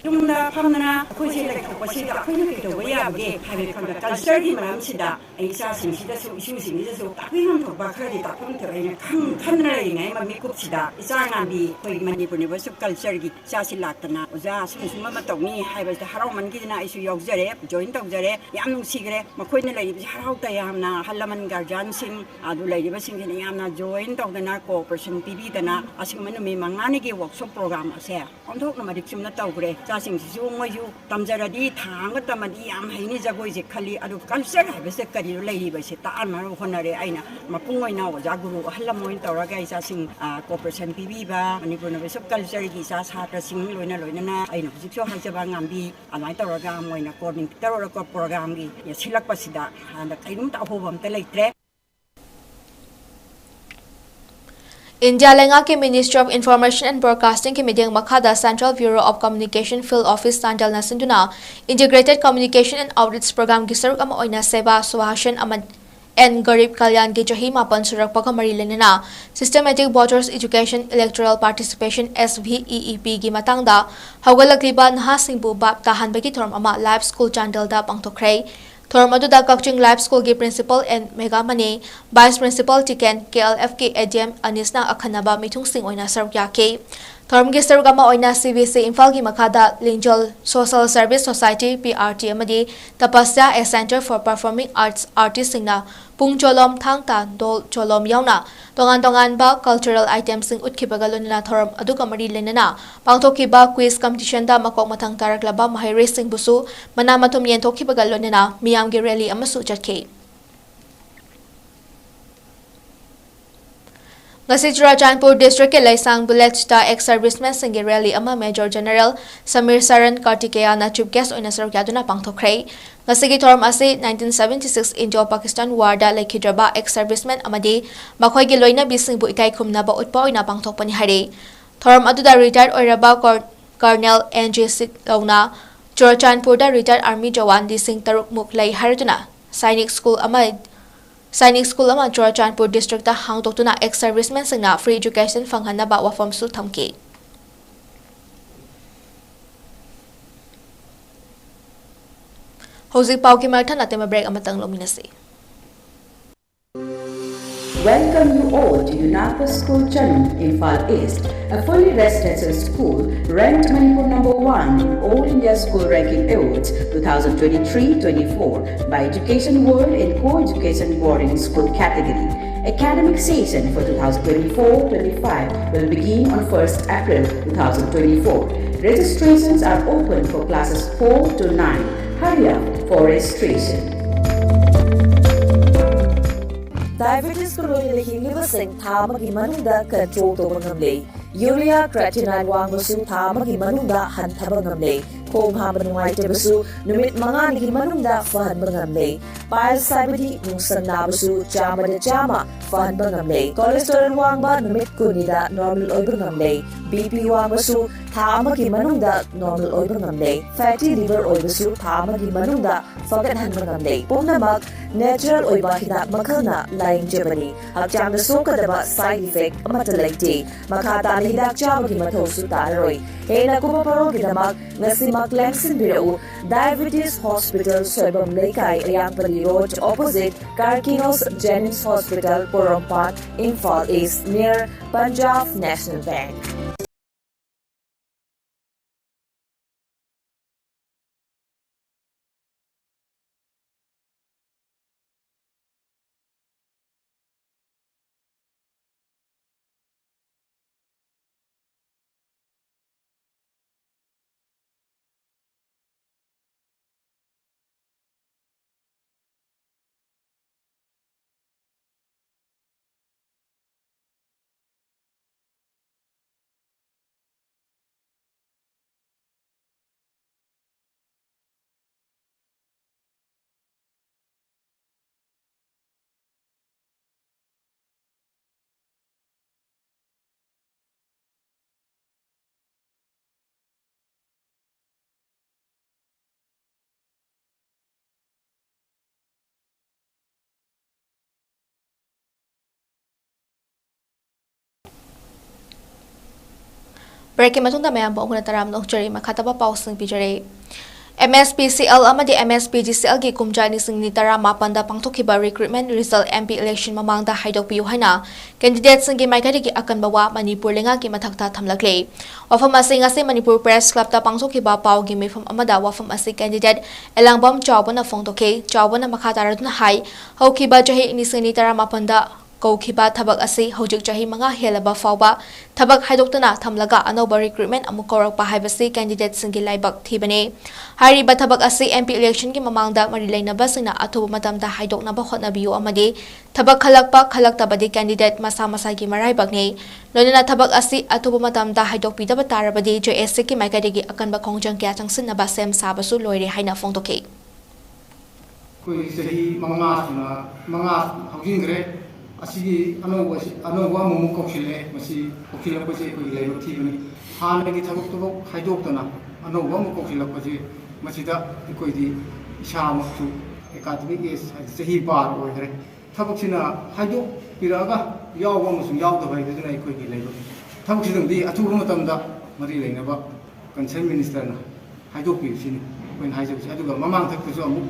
ꯌꯨꯝꯗ ꯐꯝꯗꯅ ꯑꯩꯈꯣꯏꯁꯦ ꯂꯩꯊꯣꯛꯄꯁꯤꯗ ꯑꯩꯈꯣꯏꯅ ꯀꯩꯗꯧꯕ ꯌꯥꯕꯒꯦ ꯍꯥꯏꯕꯒꯤ ꯈꯪꯗ ꯀꯜꯆꯔꯒꯤ ꯃꯔꯝꯁꯤꯗ ꯑꯩ ꯏꯆꯥꯁꯤꯡꯁꯤꯗꯁꯨ, ꯏꯁꯨꯁꯤꯡꯁꯤꯗꯁꯨ ꯇꯥꯛꯄꯤ ꯉꯝꯊꯣꯛꯄ ꯈꯔꯗꯤ ꯇꯥꯛꯐꯝ ꯊꯣꯛꯑꯦꯅ ꯈꯪ-, ꯈꯟꯗꯅ ꯂꯩꯔꯤꯉꯩ ꯃꯤꯀꯨꯞꯁꯤꯗ ꯏꯆꯥ ꯉꯥꯟꯕꯤ ꯑꯩꯈꯣꯏ ꯃꯅꯤꯄꯨꯔ ꯅꯤꯚꯔꯁꯤꯞ ꯀꯜꯆꯔꯒꯤ ꯏꯆꯥꯁꯤ ꯂꯥꯛꯇꯅ ꯑꯣꯖꯥ ꯑꯁꯨꯝ ꯑꯁꯨꯝ ꯑꯃ ꯇꯧꯅꯤ ꯍꯥꯏꯕꯁꯤꯗ ꯍꯔꯥꯎꯃꯟꯈꯤꯗꯅ ꯑꯩꯁꯨ ꯌꯥꯎꯖꯔꯦ, ꯖꯣꯏꯟ ꯇꯧꯖꯔꯦ꯫ ꯌꯥꯝ ꯅꯨꯡꯁꯤꯈ꯭ꯔꯦ꯫ ꯃꯈꯣꯏꯅ ꯂꯩꯔꯤꯕꯁꯤ ꯍꯔꯥꯎ ꯇꯌꯥꯝꯅ ꯑꯍꯜ ꯂꯃꯟ ꯒꯥꯔꯖꯤꯌꯥꯟꯁꯤꯡ ꯑꯗꯨ ꯂꯩꯔꯤꯕꯁꯤꯡꯁꯤꯅ ꯌꯥꯝꯅ ꯖꯣꯏꯟ ꯇꯧꯗꯅ ꯀꯣꯑꯣꯄꯔꯦꯁꯟ ꯄꯤꯕꯤꯗꯅ ꯑꯁꯤꯒꯨꯝꯕ ꯅꯨꯃꯤꯠ ꯃꯉꯥꯅꯤꯒꯤ ꯋꯥꯔꯛꯁꯣꯞ ꯄ꯭ꯔꯣꯒ꯭ꯔꯥꯝ ꯑꯁꯦ ꯑꯣꯟꯊꯣꯛꯅ ꯃꯔꯤꯛ ꯆꯨꯝꯅ ꯇꯧꯈ꯭ꯔꯦ꯫ ꯏꯆꯥꯁꯤꯡꯁꯤꯁꯨ ꯃꯣꯏꯁꯨ ꯇꯝꯖꯔꯗꯤ ꯊꯥ ꯑꯃꯒ ꯇꯝꯃꯗꯤ ꯌꯥꯝ ꯍꯩꯅꯤ ꯖꯒꯣꯏꯁꯦ ꯈꯜꯂꯤ꯫ ꯑꯗꯨ ꯀꯜꯆꯔ ꯍꯥꯏꯕꯁꯦ ꯀꯔꯤꯅꯣ ꯂꯩꯔꯤꯕꯁꯦ ꯇꯥꯛꯍꯟꯅꯕ ꯍꯣꯠꯅꯔꯦ꯫ ꯑꯩꯅ ꯃꯄꯨꯡ ꯑꯣꯏꯅ ꯑꯣꯖꯥ ꯒꯨꯔꯨ ꯑꯍꯜ ꯂꯃꯟ ꯇꯧꯔꯒ ꯏꯆꯥꯁꯤꯡ, ꯑ, ꯀꯣꯑꯣꯄꯔꯦꯁꯟ ꯄꯤꯕꯤꯕ ꯃꯅꯤꯄꯨꯔ ꯅꯣꯕꯦꯜ ꯁꯣꯞ ꯀꯜꯆꯔꯒꯤ ꯏꯆꯥ ꯁꯥꯇ꯭ꯔꯁꯤꯡ ꯂꯣꯏꯅ ꯂꯣꯏꯅꯅ ꯑꯩꯅ ꯍꯧꯖꯤꯛꯁꯨ ꯍꯥꯏꯖꯕ ꯉꯥꯝꯕꯤ ꯑꯗꯨꯃꯥꯏꯅ ꯇꯧꯔꯒ ꯃꯣꯏꯅ ꯀꯣꯑꯣꯔꯗꯤꯅꯦꯇꯔ ꯑꯣꯏꯔꯒ ꯄ꯭ꯔꯣꯒ꯭ꯔꯥꯝꯒꯤ ꯁꯤꯜꯂꯛꯄꯁꯤꯗ ꯍꯟꯗꯛ ꯀꯔꯤꯒꯨꯝꯕ ꯑꯍꯣꯕ ꯑꯝꯇ ꯂꯩꯇ꯭ꯔꯦ꯫ ꯏꯟꯗꯤꯌꯥ ꯂꯩꯉꯥꯛꯀꯤ Ministry of Information and Broadcasting ꯀꯤ ꯃꯤꯠꯌꯦꯡ ꯃꯈꯥꯗ Central Bureau of Communication Field Office ꯆꯥꯟꯗꯦꯜꯅ ꯁꯤꯟꯗꯨꯅ Integrated Communication and Outreach Program ꯒꯤ ꯁꯔꯨꯛ ꯑꯃ ꯑꯣꯏꯅ ꯁꯦꯕꯥ, ꯁꯨꯚꯥꯁꯟ ꯑꯃ ꯑꯦꯟ ꯒꯔꯤꯕ ꯀꯜꯌꯥꯟꯒꯤ ꯆꯍꯤ ꯃꯥꯄꯟ ꯁꯨꯔꯛꯄꯒ ꯃꯔꯤ ꯂꯩꯅꯅ Systematic Voters Education Electoral Participation, S V E E P, ꯒꯤ ꯃꯇꯥꯡꯗ ꯍꯧꯒꯠꯂꯛꯂꯤꯕ ꯅꯍꯥꯁꯤꯡꯕꯨ ꯚꯥꯞ ꯇꯥꯍꯟꯕꯒꯤ ꯊꯧꯔꯝ ꯑꯃ ꯂꯥꯏꯐ ꯁ꯭ꯀꯨꯜ ꯆꯥꯟꯗꯦꯜꯗ ꯄꯥꯡꯊꯣꯛꯈ꯭ꯔꯦ꯫ ꯊꯧꯔꯝ ꯑꯗꯨꯗ ꯀꯛꯆꯤꯡ ꯂꯥꯏꯐ ꯁ꯭ꯀꯨꯜꯒꯤ Principal N Megamani, Vice Principal Tiken, K L F ꯀꯤ ꯑꯦ ꯗꯤ ꯑꯦꯝ ꯑꯅꯤꯁꯅ ꯑꯈꯟꯅꯕ ꯃꯤꯊꯨꯡꯁꯤꯡ ꯑꯣꯏꯅ ꯁꯔꯨꯛ ꯌꯥꯈꯤ꯫ ꯊꯧꯔꯝꯒꯤ ꯁꯔꯨꯛ ꯑꯃ ꯑꯣꯏꯅ ꯁꯤ ꯕꯤ ꯁꯤ ꯏꯝꯐꯥꯜꯒꯤ ꯃꯈꯥꯗ ꯂꯤꯡꯖꯣꯜ Social Service Society, P R T, ꯑꯃꯗꯤ ꯇꯄꯁ꯭ꯌꯥ, A Centre for Performing Arts Artistꯁꯤꯡꯅ ꯄꯨꯡ ꯆꯣꯂꯣꯝ, ꯊꯥꯡ ꯇꯥ, ꯙꯣꯜ ꯆꯣꯂꯣꯝ ꯌꯥꯎꯅ ꯇꯣꯉꯥꯟ ꯇꯣꯉꯥꯟꯕ cultural itemꯁꯤꯡ ꯎꯠꯈꯤꯕꯒ ꯂꯣꯏꯅꯅ ꯊꯧꯔꯝ ꯑꯗꯨꯒ ꯃꯔꯤ ꯂꯩꯅꯅ ꯄꯥꯡꯊꯣꯛꯈꯤꯕ quiz competitionꯗ ꯃꯀꯣꯛ ꯃꯊꯪ ꯇꯥꯔꯛꯂꯕ ꯃꯍꯩꯔꯣꯏꯁꯤꯡꯕꯨꯁꯨ ꯃꯅꯥ ꯃꯊꯨꯝ ꯌꯦꯟꯊꯣꯛꯈꯤꯕꯒ ꯂꯣꯏꯅꯅ ꯃꯤꯌꯥꯝꯒꯤ rally ꯑꯃꯁꯨ ꯆꯠꯈꯤ꯫ ꯉꯁꯤ ꯆꯨꯔꯥꯆꯥꯟꯄꯨꯔ districtꯀꯤ ꯂꯩꯁꯥꯡ villageꯇ ex servicemenꯁꯤꯡꯒꯤ rally ꯑꯃ Major General Samir ꯁꯔꯟ ꯀꯥꯔꯇꯤꯀꯦꯌꯥꯅ chief guest ꯑꯣꯏꯅ ꯁꯔꯨꯛ ꯌꯥꯗꯨꯅ ꯄꯥꯡꯊꯣꯛꯈ꯭ꯔꯦ꯫ ꯉꯁꯤꯒꯤ ꯊꯧꯔꯝ ꯑꯁꯤ nineteen seventy six Indo-Pakistan warꯗ ꯂꯩꯈꯤꯗ꯭ꯔꯕ ex servicemen ꯑꯃꯗꯤ ꯃꯈꯣꯏꯒꯤ ꯂꯣꯏꯅꯕꯤꯁꯤꯡꯕꯨ ꯏꯀꯥꯏ ꯈꯨꯝꯅꯕ ꯎꯠꯄ ꯑꯣꯏꯅ ꯄꯥꯡꯊꯣꯛꯄꯅꯤ ꯍꯥꯏꯔꯤ꯫ ꯊꯧꯔꯝ ꯑꯗꯨꯗ retired ꯑꯣꯏꯔꯕ Col-, Colonel N G ꯁꯤꯠꯂꯧꯅ ꯆꯨꯔꯥꯆꯥꯟꯄꯨꯔꯗ retired army ꯖꯋꯥꯟ ꯂꯤꯁꯤꯡ ꯇꯔꯨꯛ ꯃꯨꯛ ꯂꯩ ꯍꯥꯏꯔꯗꯨꯅ ꯁꯥꯏꯅꯤꯛ ꯁ꯭ꯀꯨꯜ ꯑꯃ, ꯁꯥꯏꯅꯤꯛ ꯁ꯭ꯀꯨꯜ ꯑꯃ ꯆꯨꯔꯥꯆꯥꯟꯄꯨꯔ districtꯇ ꯍꯥꯡꯗꯣꯛꯇꯨꯅ ex servicemenꯁꯤꯡꯅ free education ꯐꯪꯍꯟꯅꯕ ꯋꯥꯐꯝꯁꯨ ꯊꯝꯈꯤ꯫ ꯍꯧꯖꯤꯛ ꯄꯥꯎꯒꯤ ꯃꯊꯪ ꯑꯇꯦꯝꯕ break ꯑꯃꯇꯪ ꯂꯧꯃꯤꯟꯅꯁꯤ꯫ Welcome you all to UNAPA School Chanung, Imphal East, a fully residential school ranked Manipur number one in All India School Ranking Awards two thousand twenty-three twenty-four by Education World in co-education boarding school category. Academic session for two thousand twenty-four twenty-five will begin on first April two thousand twenty-four. Registrations are open for classes four to nine. Hurry up for registration. Diabetes ꯀ ꯂꯣꯏꯅꯅ ꯍꯤꯡꯂꯤꯕꯁꯤꯡ ꯊꯥ ꯑꯃꯒꯤ ꯃꯅꯨꯡꯗ control ꯇꯧꯕ ꯉꯝꯂꯦ꯫ Urea creatinine ꯋꯥꯡꯕꯁꯨ ꯊꯥ ꯑꯃꯒꯤ ꯃꯅꯨꯡꯗ ꯍꯟꯊꯕ ꯉꯝꯂꯦ꯫ ꯈꯣꯡ ꯍꯥꯝꯕ ꯅꯨꯡꯉꯥꯏꯇꯕꯁꯨ ꯅꯨꯃꯤꯠ ꯃꯉꯥꯅꯤꯒꯤ ꯃꯅꯨꯡꯗ ꯐꯍꯟꯕ ꯉꯝꯂꯦ꯫ Piles ꯍꯥꯏꯕꯗꯤ ꯅꯨꯡꯁꯪ ꯅꯥꯕꯁꯨ ꯆꯥꯝꯃꯗ ꯆꯥꯝꯃ ꯐꯍꯟꯕ ꯉꯝꯂꯦ꯫ Cholesterol ꯋꯥꯡꯕ ꯅꯨꯃꯤꯠ ꯀꯨꯟꯅꯤꯗ normal ꯑꯣꯏꯕ ꯉꯝꯂꯦ꯫ BP ꯋꯥꯡꯕꯁꯨ ꯊꯥ ꯑꯃꯒꯤ ꯃꯅꯨꯡꯗ normal ꯑꯣꯏꯕ ꯉꯝꯂꯦ꯫ Fatty liver ꯑꯣꯏꯕꯁꯨ ꯊꯥ ꯑꯃꯒꯤ ꯃꯅꯨꯡꯗ ꯐꯒꯠꯍꯟꯕ ꯉꯝꯂꯦ꯫ ꯄꯨꯝꯅꯃꯛ natural ꯑꯣꯏꯕ ꯍꯤꯗꯥꯛ ꯃꯈꯜꯅ ꯂꯥꯌꯦꯡꯖꯕꯅꯤ꯫ ꯍꯛꯆꯥꯡꯗ ꯁꯣꯛꯀꯗꯕ side effect ꯑꯃꯠꯇ ꯂꯩꯇꯦ꯫ ꯃꯈꯥ ꯇꯥꯅ ꯍꯤꯗꯥꯛ ꯆꯥꯕꯒꯤ ꯃꯊꯧꯁꯨ ꯇꯥꯔꯔꯣꯏ꯫ ꯍꯦꯟꯅ ꯀꯨꯞꯄ ꯃꯔꯣꯜꯒꯤꯗꯃꯛ ꯉꯁꯤꯃꯛ ꯂꯦꯡꯁꯤꯟꯕꯤꯔꯛꯎ꯫ Diabetes Hospital, ꯁꯣꯏꯕꯝ ꯂꯩꯀꯥꯏ, ꯑꯌꯥꯡꯄꯜꯂꯤ Road, opposite Karkinos Jennings Hospital, ꯄꯣꯔꯣꯝꯄꯥꯠ, Imphal East, near Punjab National Bank꯫ Break ꯀꯤ ꯃꯇꯨꯡꯗ ꯃꯌꯥꯝꯕꯨ ꯑꯃꯨꯛ ꯍꯟꯅ ꯇꯔꯥꯝꯅ ꯑꯣꯛꯆꯔꯤ꯫ ꯃꯈꯥ ꯇꯥꯕ ꯄꯥꯎꯁꯤꯡ ꯄꯤꯖꯔꯤ꯫ MSPCL ꯑꯃꯗꯤ MSPGCLꯒꯤ ꯀꯨꯝꯖꯥ ꯂꯤꯁꯤꯡ ꯑꯅꯤ ꯇꯔꯥꯃꯥꯄꯟꯗ ꯄꯥꯡꯊꯣꯛꯈꯤꯕ recruitment result MP election ꯃꯃꯥꯡꯗ ꯍꯥꯏꯗꯣꯛꯄꯤꯌꯨ ꯍꯥꯏꯅ candidateꯁꯤꯡꯒꯤ ꯃꯥꯏꯀꯩꯗꯒꯤ ꯑꯀꯟꯕ ꯋꯥ ꯃꯅꯤꯄꯨꯔ ꯂꯩꯉꯥꯛꯀꯤ ꯃꯊꯛꯇ ꯊꯝꯂꯛꯂꯦ꯫ ꯋꯥꯐꯝ ꯑꯁꯤ ꯉꯁꯤ ꯃꯅꯤꯄꯨꯔ Press Clubꯇ ꯄꯥꯡꯊꯣꯛꯈꯤꯕ ꯄꯥꯎꯒꯤ ꯃꯤꯐꯝ ꯑꯃꯗ ꯋꯥꯐꯝ ꯑꯁꯤ candidate ꯑꯦꯂꯥꯡꯕꯝ ꯆꯥꯎꯕꯅ ꯐꯣꯡꯗꯣꯛꯈꯤ꯫ ꯆꯥꯎꯕꯅ ꯃꯈꯥ ꯇꯥꯔꯗꯨꯅ ꯍꯥꯏ, ꯍꯧꯈꯤꯕ ꯆꯍꯤ ꯂꯤꯁꯤꯡ ꯑꯅꯤ ꯇꯔꯥꯃꯥꯄꯟꯗ ꯀꯧꯈꯤꯕ ꯊꯕꯛ ꯑꯁꯤ ꯍꯧꯖꯤꯛ ꯆꯍꯤ ꯃꯉꯥ ꯍꯦꯜꯂꯕ ꯐꯥꯎꯕ ꯊꯕꯛ ꯍꯥꯏꯗꯣꯛꯇꯅ ꯊꯝꯂꯒ ꯑꯅꯧꯕ recruitment ꯑꯃꯨꯛ ꯀꯧꯔꯛꯄ ꯍꯥꯏꯕꯁꯤ candidateꯁꯤꯡꯒꯤ ꯂꯥꯏꯕꯛ ꯊꯤꯕꯅꯤ꯫ ꯍꯥꯏꯔꯤꯕ ꯊꯕꯛ ꯑꯁꯤ MP electionꯒꯤ ꯃꯃꯥꯡꯗ ꯃꯔꯤ ꯂꯩꯅꯕꯁꯤꯡꯅ ꯑꯊꯨꯕ ꯃꯇꯝꯗ ꯍꯥꯏꯗꯣꯛꯅꯕ ꯍꯣꯠꯅꯕꯤꯌꯨ ꯑꯃꯗꯤ ꯊꯕꯛ ꯈꯜꯂꯛꯄ ꯈꯜꯂꯛꯇꯕꯗꯤ candidate ꯃꯁꯥ ꯃꯁꯥꯒꯤ ꯃꯔꯥꯏꯕꯛꯅꯤ꯫ ꯂꯣꯏꯅꯅ ꯊꯕꯛ ꯑꯁꯤ ꯑꯊꯨꯕ ꯃꯇꯝꯗ ꯍꯥꯏꯗꯣꯛꯄꯤꯗꯕ ꯇꯥꯔꯕꯗꯤ JACꯒꯤ ꯃꯥꯏꯀꯩꯗꯒꯤ ꯑꯀꯟꯕ ꯈꯣꯡꯖꯪ ꯀꯌꯥ ꯆꯪꯁꯤꯟꯅꯕ ꯁꯦꯝ ꯁꯥꯕꯁꯨ ꯂꯣꯏꯔꯦ ꯍꯥꯏꯅ ꯐꯣꯡꯗꯣꯛꯈꯤ꯫ ꯑꯩꯈꯣꯏ ꯆꯍꯤ ꯃꯉꯥ ꯁꯨꯅ, ꯃꯉꯥ ꯍꯧꯖꯤꯟꯈ꯭ꯔꯦ꯫ ꯑꯁꯤꯒꯤ ꯑꯅꯧꯕ ꯑꯁꯤ, ꯑꯅꯧꯕ ꯑꯃꯃꯨꯛ ꯀꯧꯁꯤꯜꯂꯛꯑꯦ꯫ ꯃꯁꯤ ꯀꯧꯁꯤꯜꯂꯛꯄꯁꯤ ꯑꯩꯈꯣꯏꯒꯤ ꯂꯥꯏꯕꯛ ꯊꯤꯕꯅꯤ꯫ ꯍꯥꯟꯅꯒꯤ ꯊꯕꯛꯇꯨꯐꯥꯎ ꯍꯥꯏꯗꯣꯛꯇꯅ ꯑꯅꯧꯕ ꯑꯃ ꯀꯧꯁꯤꯜꯂꯛꯄꯁꯤ, ꯃꯁꯤꯗ ꯑꯩꯈꯣꯏꯗꯤ ꯏꯁꯥꯃꯛꯁꯨ academic age ꯍꯥꯏꯗꯤ ꯆꯍꯤ ꯄꯥꯔ ꯑꯣꯏꯈ꯭ꯔꯦ꯫ ꯊꯕꯛꯁꯤꯅ ꯍꯥꯏꯗꯣꯛꯄꯤꯔꯛꯑꯒ ꯌꯥꯎꯕ ꯑꯃꯁꯨꯡ ꯌꯥꯎꯗꯕ ꯍꯥꯏꯕꯗꯨꯅ ꯑꯩꯈꯣꯏꯒꯤ ꯂꯥꯏꯕꯛ꯫ ꯊꯕꯛꯁꯤꯗꯪꯗꯤ ꯑꯊꯨꯕ ꯃꯇꯝꯗ ꯃꯔꯤ ꯂꯩꯅꯕ concerned ministerꯅ ꯍꯥꯏꯗꯣꯛꯄꯤꯌꯨ ꯁꯤꯅꯤ ꯑꯩꯈꯣꯏꯅ ꯍꯥꯏꯖꯕꯁꯦ꯫ ꯑꯗꯨꯒ ꯃꯃꯥꯡ ꯊꯛꯇꯁꯨ ꯑꯃꯨꯛ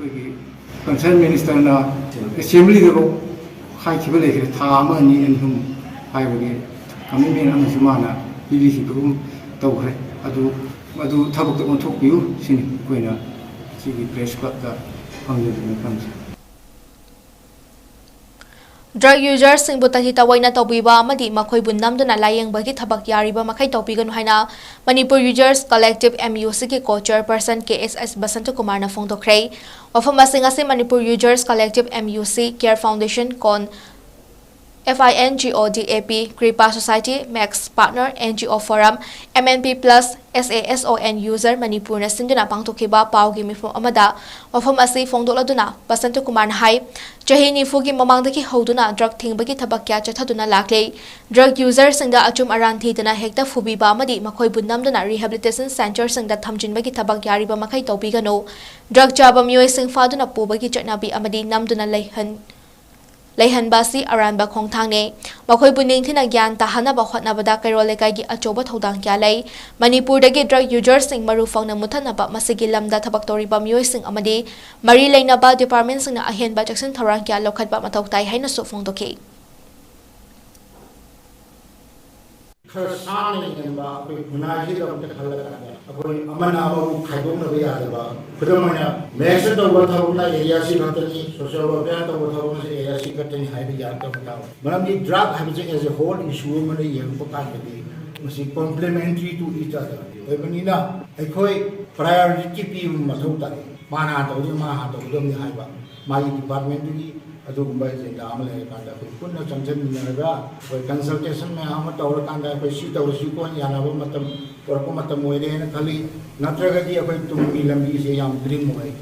ꯑꯩꯈꯣꯏꯒꯤ concerned ministerꯅ assemblyꯗꯐꯥꯎ ꯍꯥꯏꯈꯤꯕ ꯂꯩꯈ꯭ꯔꯦ, ꯊꯥ ꯑꯃ, ꯑꯅꯤ, ꯑꯅꯤ, ꯑꯍꯨꯝ ꯍꯥꯏꯕꯒꯤ commitment ꯑꯃꯁꯨ ꯃꯥꯅ ꯄꯤꯕꯤꯈꯤꯕꯒꯨꯝ ꯇꯧꯈ꯭ꯔꯦ꯫ ꯑꯗꯨ, ꯑꯗꯨ ꯊꯕꯛꯇ ꯑꯣꯟꯊꯣꯛꯄꯤꯌꯨ ꯁꯤꯅꯤ ꯑꯩꯈꯣꯏꯅ ꯁꯤꯒꯤ Press Clubꯇ ꯐꯪꯖꯕ ꯃꯐꯝꯁꯦ꯫ Drug userꯁꯤꯡꯕꯨ ꯇꯊꯤ ꯇꯑꯣꯏꯅ ꯇꯧꯕꯤꯕ ꯑꯃꯗꯤ ꯃꯈꯣꯏꯕꯨ ꯅꯝꯗꯨꯅ ꯂꯥꯌꯦꯡꯕꯒꯤ ꯊꯕꯛ ꯌꯥꯔꯤꯕ ꯃꯈꯩ ꯇꯧꯕꯤꯒꯅꯨ ꯍꯥꯏꯅ Manipur Users Collective, MUCꯒꯤ co-chairperson KSS Basanta ꯀꯨꯃꯥꯔꯅ ꯐꯣꯡꯗꯣꯛꯈ꯭ꯔꯦ꯫ ꯋꯥꯐꯝ ꯑꯁꯤ ꯉꯁꯤ Manipur Users Collective, MUC, Care Foundation, Kon, FINGO DAP, Kripa Society, Max Partner, NGO Forum, MNP Plus, SASON User ꯃꯅꯤꯄꯨꯔꯅ ꯁꯤꯟꯗꯨꯅ ꯄꯥꯡꯊꯣꯛꯈꯤꯕ ꯄꯥꯎꯒꯤ ꯃꯤꯐꯝ ꯑꯃꯗ ꯋꯥꯐꯝ ꯑꯁꯤ ꯐꯣꯡꯗꯣꯛꯂꯗꯨꯅ ꯕꯁꯟꯇ ꯀꯨꯃꯥꯔꯅ ꯍꯥꯏ, ꯆꯍꯤ ꯅꯤꯐꯨꯒꯤ ꯃꯃꯥꯡꯗꯒꯤ ꯍꯧꯗꯨꯅ drug ꯊꯤꯡꯕꯒꯤ ꯊꯕꯛ ꯀꯌꯥ ꯆꯠꯊꯗꯨꯅ ꯂꯥꯛꯂꯤ꯫ Drug userꯁꯤꯡꯗ ꯑꯆꯨꯝ ꯑꯔꯥꯟ ꯊꯤꯗꯅ ꯍꯦꯛꯇ ꯐꯨꯕꯤꯕ ꯑꯃꯗꯤ ꯃꯈꯣꯏꯕꯨ ꯅꯝꯗꯨꯅ rehabilitation centreꯁꯤꯡꯗ ꯊꯝꯖꯤꯟꯕꯒꯤ ꯊꯕꯛ ꯌꯥꯔꯤꯕ ꯃꯈꯩ ꯇꯧꯕꯤꯒꯅꯨ꯫ Drug ꯆꯥꯕ ꯃꯤꯑꯣꯏꯁꯤꯡ ꯐꯥꯗꯨꯅ ꯄꯨꯕꯒꯤ ꯆꯠꯅꯕꯤ ꯑꯃꯗꯤ ꯅꯝꯗꯨꯅ ꯂꯩꯍꯟ-, ꯂꯩꯍꯟꯕ ꯑꯁꯤ ꯑꯔꯥꯟꯕ ꯈꯣꯡꯊꯥꯡꯅꯤ꯫ ꯃꯈꯣꯏꯕꯨ ꯅꯤꯡꯊꯤꯅ ꯒ꯭ꯌꯥꯟ ꯇꯥꯍꯟꯅꯕ ꯍꯣꯠꯅꯕꯗ ꯀꯩꯔꯣꯜ ꯂꯩꯀꯥꯏꯒꯤ ꯑꯆꯧꯕ ꯊꯧꯗꯥꯡ ꯀꯌꯥ ꯂꯩ꯫ ꯃꯅꯤꯄꯨꯔꯗꯒꯤ drug userꯁꯤꯡ ꯃꯔꯨ ꯐꯪꯅ ꯃꯨꯠꯊꯠꯅꯕ ꯃꯁꯤꯒꯤ ꯂꯝꯗ ꯊꯕꯛ ꯇꯧꯔꯤꯕ ꯃꯤꯑꯣꯏꯁꯤꯡ ꯑꯃꯗꯤ ꯃꯔꯤ ꯂꯩꯅꯕ departmentꯁꯤꯡꯅ ꯑꯍꯦꯟꯕ ꯆꯦꯛꯁꯤꯟ ꯊꯧꯔꯥꯡ ꯀꯌꯥ ꯂꯧꯈꯠꯄ ꯃꯊꯧ ꯇꯥꯏ ꯍꯥꯏꯅꯁꯨ ꯐꯣꯡꯗꯣꯛꯈꯤ꯫ ꯈꯔ ꯁꯥꯡꯅ ꯌꯦꯡꯕ, ꯑꯩꯈꯣꯏ ꯈꯨꯟꯅꯥꯏꯁꯤꯒꯤꯗꯃꯛꯇ ꯈꯜꯂꯀꯥꯟꯗ ꯑꯩꯈꯣꯏ ꯑꯃꯅ ꯑꯃꯕꯨ ꯈꯥꯏꯗꯣꯛꯅꯕ ꯌꯥꯗꯕ, ꯈꯨꯗꯝ ꯑꯣꯏꯅ, ꯃꯦꯠꯁꯇ ꯇꯧꯕ ꯊꯕꯛꯅ area ꯁꯤ ꯈꯛꯇꯅꯤ, social welfare ꯇꯧꯕ ꯊꯕꯛꯅ area ꯁꯤ ꯈꯛꯇꯅꯤ ꯍꯥꯏꯕ ꯌꯥꯔꯛꯇꯕ ꯃꯇꯥꯡ꯫ ꯃꯔꯝꯗꯤ drug ꯍꯥꯏꯕꯁꯦ as a whole issue ꯑꯃꯗ ꯌꯦꯡꯉꯛꯄ ꯀꯥꯟꯗꯗꯤ ꯃꯁꯤ complementary to each other ꯑꯣꯏꯕꯅꯤꯅ ꯑꯩꯈꯣꯏ priority ꯄꯤꯕ ꯃꯊꯧ ꯇꯥꯏ꯫ ꯃꯥꯅ ꯍꯥꯟꯅ ꯇꯧꯒꯗꯕꯅꯤ, ꯃꯥꯅ ꯍꯥꯟꯅ ꯇꯧꯒꯗꯕꯅꯤ ꯍꯥꯏꯕ ꯃꯥꯒꯤ departmentꯗꯨꯒꯤ ꯑꯗꯨꯒꯨꯝꯕ agenda ꯑꯃ ꯂꯩꯔꯀꯥꯟꯗ ꯑꯩꯈꯣꯏ ꯄꯨꯟꯅ ꯆꯪꯁꯤꯟꯃꯤꯟꯅꯔꯒ ꯑꯩꯈꯣꯏ consultation ꯃꯌꯥꯝ ꯑꯃ ꯇꯧꯔꯀꯥꯟꯗ ꯑꯩꯈꯣꯏ ꯁꯤ ꯇꯧꯔꯁꯤꯀꯣ ꯌꯥꯅꯕ ꯃꯇꯝ ꯄꯨꯔꯛꯄ ꯃꯇꯝ ꯑꯣꯏꯔꯦꯅ ꯈꯜꯂꯤ꯫ ꯅꯠꯇ꯭ꯔꯒꯗꯤ ꯑꯩꯈꯣꯏ ꯇꯨꯡꯒꯤ ꯂꯝꯕꯤꯁꯦ ꯌꯥꯝ grim ꯑꯣꯏ꯫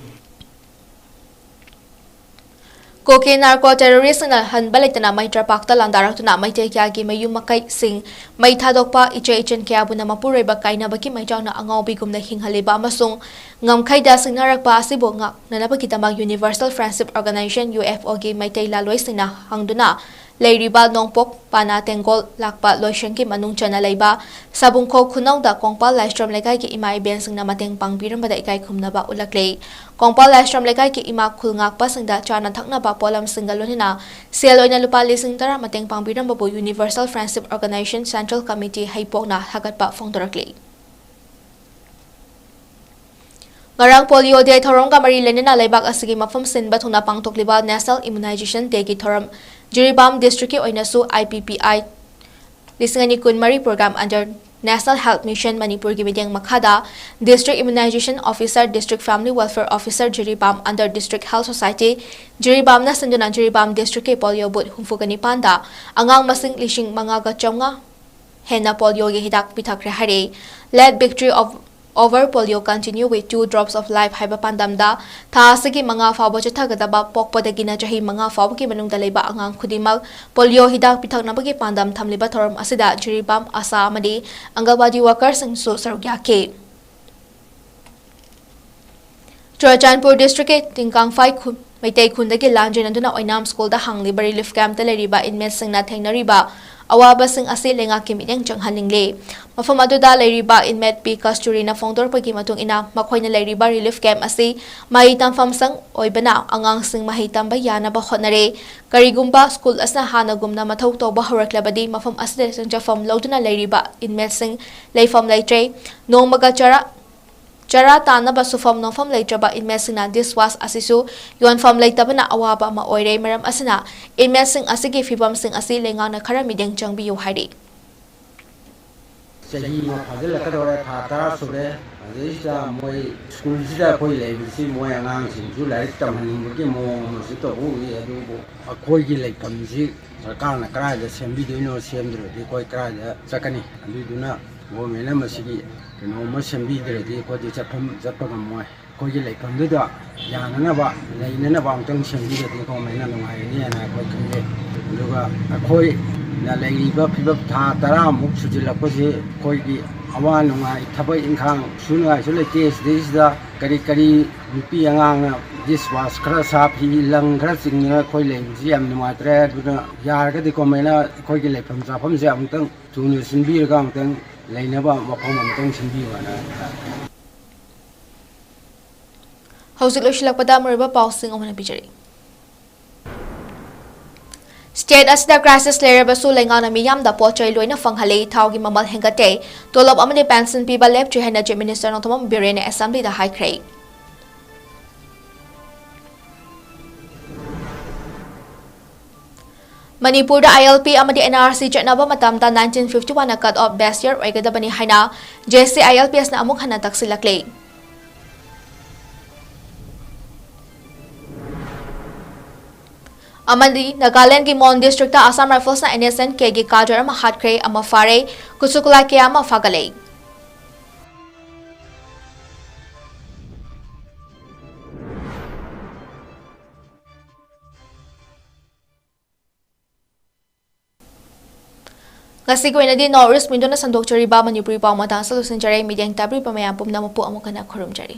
ꯀꯨꯀꯤ narco terroristꯁꯤꯡꯅ ꯍꯟꯕ ꯂꯩꯇꯅ ꯃꯩꯇ꯭ꯔꯄꯥꯛꯇ ꯂꯥꯟꯗꯥꯔꯛꯇꯨꯅ ꯃꯩꯇꯩ ꯀꯌꯥꯒꯤ ꯃꯌꯨꯝ ꯃꯀꯩꯁꯤꯡ ꯃꯩ ꯊꯥꯗꯣꯛꯄ, ꯏꯆꯦ ꯏꯆꯟ ꯀꯌꯥꯕꯨꯅ ꯃꯄꯨꯔꯣꯏꯕ ꯀꯥꯏꯅꯕꯒꯤ ꯃꯩꯆꯥꯛꯅ ꯑꯉꯥꯎꯕꯤꯒꯨꯝꯅ ꯍꯤꯡꯍꯜꯂꯤꯕ ꯑꯃꯁꯨꯡ ꯉꯝꯈꯩꯗ ꯁꯤꯡꯅꯔꯛꯄ ꯑꯁꯤꯕꯨ ꯉꯥꯛꯅꯅꯕꯒꯤꯗꯃꯛ Universal Friendship Organization, UFOꯒꯤ ꯃꯩꯇꯩ ꯂꯥꯂꯣꯏꯁꯤꯡꯅ ꯍꯪꯗꯨꯅ ꯂꯩꯔꯤꯕ ꯅꯣꯡꯄꯣꯛ ꯄꯥꯅꯥ ꯇꯦꯡꯒꯣꯜ ꯂꯥꯛꯄ ꯂꯣꯏꯁꯪꯒꯤ ꯃꯅꯨꯡ ꯆꯟꯅ ꯂꯩꯕ ꯁꯥꯕꯨꯡꯈꯣꯛ ꯈꯨꯅꯧꯗ ꯀꯣꯡꯄꯥꯜ ꯂꯥꯏꯁ꯭ꯔꯝ ꯂꯩꯀꯥꯏꯒꯤ ꯏꯃꯥ ꯏꯕꯦꯟꯁꯤꯡꯅ ꯃꯇꯦꯡ ꯄꯥꯡꯕꯤꯔꯝꯕꯗ ꯏꯀꯥꯏ ꯈꯨꯝꯅꯕ ꯎꯠꯂꯛꯂꯤ꯫ ꯀꯣꯡꯄꯥꯜ ꯂꯥꯏꯁ꯭ꯔꯝ ꯂꯩꯀꯥꯏꯒꯤ ꯏꯃꯥ ꯈꯨꯜ ꯉꯥꯛꯄꯁꯤꯡꯗ ꯆꯥꯅ ꯊꯛꯅꯕ ꯄꯣꯠꯂꯝꯁꯤꯡꯒ ꯂꯣꯏꯅꯅ ꯁꯦꯜ ꯑꯣꯏꯅ ꯂꯨꯄꯥ ꯂꯤꯁꯤꯡ ꯇꯔꯥ ꯃꯇꯦꯡ ꯄꯥꯡꯕꯤꯔꯝꯕꯕꯨ Universal Friendship Organization Central Committee ꯍꯩꯄꯣꯛꯅ ꯊꯥꯒꯠꯄ ꯐꯣꯡꯗꯣꯔꯛꯂꯤ꯫ ꯉꯔꯥꯡ Polio Day ꯊꯧꯔꯝꯒ ꯃꯔꯤ ꯂꯩꯅꯅ ꯂꯩꯕꯥꯛ ꯑꯁꯤꯒꯤ ꯃꯐꯝ ꯁꯤꯟꯕ ꯊꯨꯡꯅ ꯄꯥꯡꯊꯣꯛꯂꯤꯕ National Immunization Dayꯒꯤ ꯊꯧꯔꯝ ꯖꯤꯔꯤꯕꯥꯝ districtꯀꯤ ꯑꯣꯏꯅꯁꯨ IPPI ꯂꯤꯁꯤꯡ ꯑꯅꯤ ꯀꯨꯟꯃꯔꯤ program under National Health Mission ꯃꯅꯤꯄꯨꯔꯒꯤ ꯃꯤꯠꯌꯦꯡ ꯃꯈꯥꯗ District Immunization Officer, District Family Welfare Officer Jiribam under District Health Society ꯖꯤꯔꯤꯕꯥꯝꯅ ꯁꯤꯟꯗꯨꯅ ꯖꯤꯔꯤꯕꯥꯝ districtꯀꯤ polio booth ꯍꯨꯝꯐꯨꯒ ꯅꯤꯄꯥꯟꯗ ꯑꯉꯥꯡ ꯃꯁꯤꯡ ꯂꯤꯁꯤꯡ ꯃꯉꯥꯒ ꯆꯥꯝꯃꯉꯥ ꯍꯦꯟꯅ polioꯒꯤ ꯍꯤꯗꯥꯛ ꯄꯤꯊꯛꯈ꯭ꯔꯦ ꯍꯥꯏꯔꯦ꯫ Let victory of over polio continue with two drops of life ꯍꯥꯏꯕ ꯄꯥꯟꯗꯝꯗ ꯊꯥ ꯑꯁꯤꯒꯤ ꯃꯉꯥ ꯐꯥꯎꯕ ꯆꯠꯊꯒꯗꯕ ꯄꯣꯛꯄꯗꯒꯤꯅ ꯆꯍꯤ ꯃꯉꯥ ꯐꯥꯎꯕꯒꯤ ꯃꯅꯨꯡꯗ ꯂꯩꯕ ꯑꯉꯥꯡ ꯈꯨꯗꯤꯡꯃꯛ polio ꯍꯤꯗꯥꯛ ꯄꯤꯊꯛꯅꯕꯒꯤ ꯄꯥꯟꯗꯝ ꯊꯝꯂꯤꯕ ꯊꯧꯔꯝ ꯑꯁꯤꯗ ꯖꯤꯔꯤꯕꯥꯝ, ꯑꯁꯥ ꯑꯃꯗꯤ ꯑꯪꯒꯜꯋꯥꯗꯤ workerꯁꯤꯡꯁꯨ ꯁꯔꯨꯛ ꯌꯥꯈꯤ꯫ ꯆꯨꯔꯆꯥꯟꯄꯨꯔ districtꯀꯤ ꯇꯤꯡꯀꯥꯡꯐꯥꯏ ꯈꯨ-, ꯃꯩꯇꯩ ꯈꯨꯟꯗꯒꯤ ꯂꯥꯟꯖꯦꯟꯅꯗꯨꯅ ꯑꯣꯏꯅꯥꯝ ꯁ꯭ꯀꯨꯜꯗ ꯍꯥꯡꯂꯤꯕ ꯔꯤꯂꯤꯐ ꯀꯦꯝꯞꯇ ꯂꯩꯔꯤꯕ ꯏꯟꯃꯦꯠꯁꯤꯡꯅ ꯊꯦꯡꯅꯔꯤꯕ ꯑꯋꯥꯕꯁꯤꯡ ꯑꯁꯤ ꯂꯩꯉꯥꯛꯀꯤ ꯃꯤꯠꯌꯦꯡ ꯆꯪꯍꯟꯅꯤꯡꯂꯤ꯫ ꯃꯐꯝ ꯑꯗꯨꯗ ꯂꯩꯔꯤꯕ ꯏꯟꯃꯦꯠ ꯄꯤ ꯀꯁꯇꯨꯔꯤꯅ ꯐꯣꯡꯗꯣꯔꯛꯄꯒꯤ ꯃꯇꯨꯡ ꯏꯟꯅ, ꯃꯈꯣꯏꯅ ꯂꯩꯔꯤꯕ ꯔꯤꯂꯤꯐ ꯀꯦꯝꯞ ꯑꯁꯤ ꯃꯍꯩ ꯇꯝꯐꯝꯁꯪ ꯑꯣꯏꯕꯅ ꯑꯉꯥꯡꯁꯤꯡ ꯃꯍꯩ ꯇꯝꯕ ꯌꯥꯅꯕ ꯍꯣꯠꯅꯔꯦ꯫ ꯀꯔꯤꯒꯨꯝꯕ ꯁ꯭ꯀꯨꯜ ꯑꯁꯤꯅ ꯍꯥꯟꯅꯒꯨꯝꯅ ꯃꯊꯧ ꯇꯧꯕ ꯍꯧꯔꯛꯂꯕꯗꯤ, ꯃꯐꯝ ꯑꯁꯤꯗ ꯆꯪꯖꯐꯝ ꯂꯧꯗꯨꯅ ꯂꯩꯔꯤꯕ ꯏꯟꯃꯦꯠꯁꯤꯡ ꯂꯩꯐꯝ ꯂꯩꯇ꯭ꯔꯦ꯫ ꯅꯣꯡꯃꯒ ꯆꯔꯥ ꯆꯔꯥ ꯇꯥꯟꯅꯕ ꯁꯨꯐꯝ ꯅꯣꯝꯐꯝ ꯂꯩꯇ꯭ꯔꯕ ꯏꯟꯃꯦꯠꯁꯤꯡꯅ ꯗꯤꯁꯋꯥꯁ ꯑꯁꯤꯁꯨ ꯌꯣꯟꯐꯝ ꯂꯩꯇꯕꯅ ꯑꯋꯥꯕ ꯑꯃ ꯑꯣꯏꯔꯦ꯫ ꯃꯔꯝ ꯑꯁꯤꯅ, ꯏꯟꯃꯦꯠꯁꯤꯡ ꯑꯁꯤꯒꯤ ꯐꯤꯕꯝꯁꯤꯡ ꯑꯁꯤ ꯂꯩꯉꯥꯛꯅ ꯈꯔ ꯃꯤꯠꯌꯦꯡ ꯆꯪꯕꯤꯌꯨ ꯍꯥꯏꯔꯤ꯫ ꯆꯍꯤ ꯑꯃ ꯐꯥꯖꯤꯜꯂꯛꯀꯗꯧꯔꯦ, ꯊꯥ ꯇꯔꯥ ꯁꯨꯔꯦ꯫ ꯑꯗꯩꯁꯤꯗ ꯃꯣꯏ ꯁ꯭ꯀꯨꯜꯁꯤꯗ ꯑꯩꯈꯣꯏ ꯂꯩꯕꯁꯤ, ꯃꯣꯏ ꯑꯉꯥꯡꯁꯤꯡꯁꯨ ꯂꯥꯏꯔꯤꯛ ꯇꯝꯍꯟꯅꯤꯡꯕꯒꯤ ꯃꯑꯣꯡ ꯑꯃꯁꯨ ꯇꯧꯕ ꯎꯏ꯫ ꯑꯗꯨꯕꯨ ꯑꯩꯈꯣꯏꯒꯤ ꯂꯩꯐꯝꯁꯤ ꯁꯔꯀꯥꯔꯅ ꯀꯗꯥꯏꯗ ꯁꯦꯝꯕꯤꯗꯣꯏꯅꯣ? ꯁꯦꯝꯗ꯭ꯔꯗꯤ ꯑꯩꯈꯣꯏ ꯀꯗꯥꯏꯗ ꯆꯠꯀꯅꯤ? ꯑꯗꯨꯏꯗꯨꯅ ꯒꯣꯔꯃꯦꯟꯅ ꯃꯁꯤꯒꯤ ꯀꯩꯅꯣꯝꯃ ꯁꯦꯝꯕꯤꯗ꯭ꯔꯗꯤ ꯑꯩꯈꯣꯏꯗꯤ ꯆꯠꯐꯝ ꯆꯠꯄ ꯉꯝꯃꯣꯏ꯫ ꯑꯩꯈꯣꯏꯒꯤ ꯂꯩꯐꯝꯗꯨꯗ ꯌꯥꯅꯅꯕ, ꯂꯩꯅꯅꯕ ꯑꯃꯨꯛꯇꯪ ꯁꯦꯝꯕꯤꯔꯗꯤ ꯒꯣꯔꯃꯦꯟꯅ ꯅꯨꯡꯉꯥꯏꯒꯅꯤ ꯍꯥꯏꯅ ꯑꯩꯈꯣꯏ ꯈꯟꯖꯩ꯫ ꯑꯗꯨꯒ ꯑꯩꯈꯣꯏꯅ ꯂꯩꯔꯤꯕ ꯐꯤꯕꯝ, ꯊꯥ ꯇꯔꯥꯃꯨꯛ ꯁꯨꯖꯤꯜꯂꯛꯄꯁꯤ ꯑꯩꯈꯣꯏꯒꯤ ꯑꯋꯥ ꯅꯨꯡꯉꯥꯏ, ꯊꯕꯛ ꯏꯪꯈꯥꯡ ꯁꯨꯅꯤꯡꯉꯥꯏꯁꯨ ꯂꯩꯇꯦ꯫ ꯁꯤꯗꯩꯁꯤꯗ ꯀꯔꯤ ꯀꯔꯤ ꯅꯨꯄꯤ ꯑꯉꯥꯡꯅ ꯗꯤꯁꯋꯥꯁ ꯈꯔ ꯁꯥ, ꯐꯤ ꯂꯪ ꯈꯔ ꯆꯤꯡꯗꯅ ꯑꯩꯈꯣꯏ ꯂꯩꯕꯁꯤ ꯌꯥꯝ ꯅꯨꯡꯉꯥꯏꯇ꯭ꯔꯦ꯫ ꯑꯗꯨꯅ ꯌꯥꯔꯒꯗꯤ ꯒꯣꯔꯃꯦꯟꯅ ꯑꯩꯈꯣꯏꯒꯤ ꯂꯩꯐꯝ ꯆꯥꯐꯝꯁꯦ ꯑꯃꯨꯛꯇꯪ ꯊꯨꯅ ꯁꯤꯟꯕꯤꯔꯒ ꯑꯃꯨꯛꯇꯪ ꯂꯩꯅꯕ ꯃꯐꯝ ꯑꯃꯇꯪ ꯁꯤꯟꯕꯤꯌꯨ ꯍꯥꯏꯅ ꯍꯧꯖꯤꯛ ꯂꯣꯏꯁꯤꯜꯂꯛꯄꯗ ꯑꯃꯔꯣꯏꯕ ꯄꯥꯎꯁꯤꯡ ꯑꯃꯨꯛ ꯍꯟꯅ ꯄꯤꯖꯔꯤ꯫ ꯁ꯭ꯇꯦꯠ ꯑꯁꯤꯗ ꯀ꯭ꯔꯥꯏꯁꯤꯁ ꯂꯩꯔꯕꯁꯨ ꯂꯩꯉꯥꯛꯅ ꯃꯤꯌꯥꯝꯗ ꯄꯣꯠ ꯆꯩ ꯂꯣꯏꯅ ꯐꯪꯍꯜꯂꯤ, ꯊꯥꯎꯒꯤ ꯃꯃꯜ ꯍꯦꯟꯒꯠꯇꯦ, ꯇꯣꯂꯣꯞ ꯑꯃꯗꯤ ꯄꯦꯟꯁꯟ ꯄꯤꯕ ꯂꯦꯞꯇ꯭ꯔꯤ ꯍꯥꯏꯅ ꯆꯤꯐ ꯃꯤꯅꯤꯁꯇꯔ ꯅꯣꯡꯊꯣꯝꯕꯝ ꯕꯤꯔꯦꯟꯅ ꯑꯦꯁꯦꯝꯕ꯭ꯂꯤꯗ ꯍꯥꯏꯈ꯭ꯔꯦ꯫ ꯃꯅꯤꯄꯨꯔꯗ ꯑꯥꯏ ꯑꯦꯜ ꯄꯤ ꯑꯃꯗꯤ ꯑꯦꯟ ꯑꯥꯔ ꯁꯤ ꯆꯠꯅꯕ ꯃꯇꯝꯗ nineteen fifty one ꯅ cut off base year ꯑꯣꯏꯒꯗꯕꯅꯤ ꯍꯥꯏꯅ J C I L P ꯑꯦꯁꯅ ꯑꯃꯨꯛ ꯍꯟꯅ ꯇꯛꯁꯤꯜꯂꯛꯂꯤ꯫ ꯑꯃꯗꯤ ꯅꯥꯒꯥꯂꯦꯟꯗꯒꯤ ꯃꯣꯟ ꯗꯤꯁꯇ꯭ꯔꯤꯛꯇ ꯑꯁꯥꯝ ꯔꯥꯏꯐꯜꯁꯅ ꯑꯦꯟ ꯑꯦꯁ ꯑꯦꯟ ꯀꯦꯒꯤ ꯀꯥꯗꯔ ꯑꯃ ꯍꯥꯠꯈ꯭ꯔꯦ, ꯑꯃ ꯐꯥꯔꯦ, ꯈꯨꯠꯁꯨ ꯈꯨꯠꯂꯥꯏ ꯀꯌꯥ ꯑꯃ ꯐꯥꯒꯠꯂꯦ꯫ ꯉꯁꯤꯒꯤ ꯑꯣꯏꯅꯗꯤ North East Window ꯅ ꯁꯟꯗꯣꯛꯆꯔꯤꯕ ꯃꯅꯤꯄꯨꯔꯤ ꯄꯥꯎ ꯃꯇꯥꯡ ꯑꯁꯤꯗ ꯂꯣꯏꯁꯤꯟꯖꯔꯦ꯫ ꯃꯤꯠꯌꯦꯡ ꯇꯥꯕꯤꯔꯤꯕ ꯃꯌꯥꯝ ꯄꯨꯝꯅꯃꯛꯄꯨ ꯑꯃꯨꯛ ꯍꯟꯅ ꯈꯨꯔꯨꯝꯖꯔꯤ꯫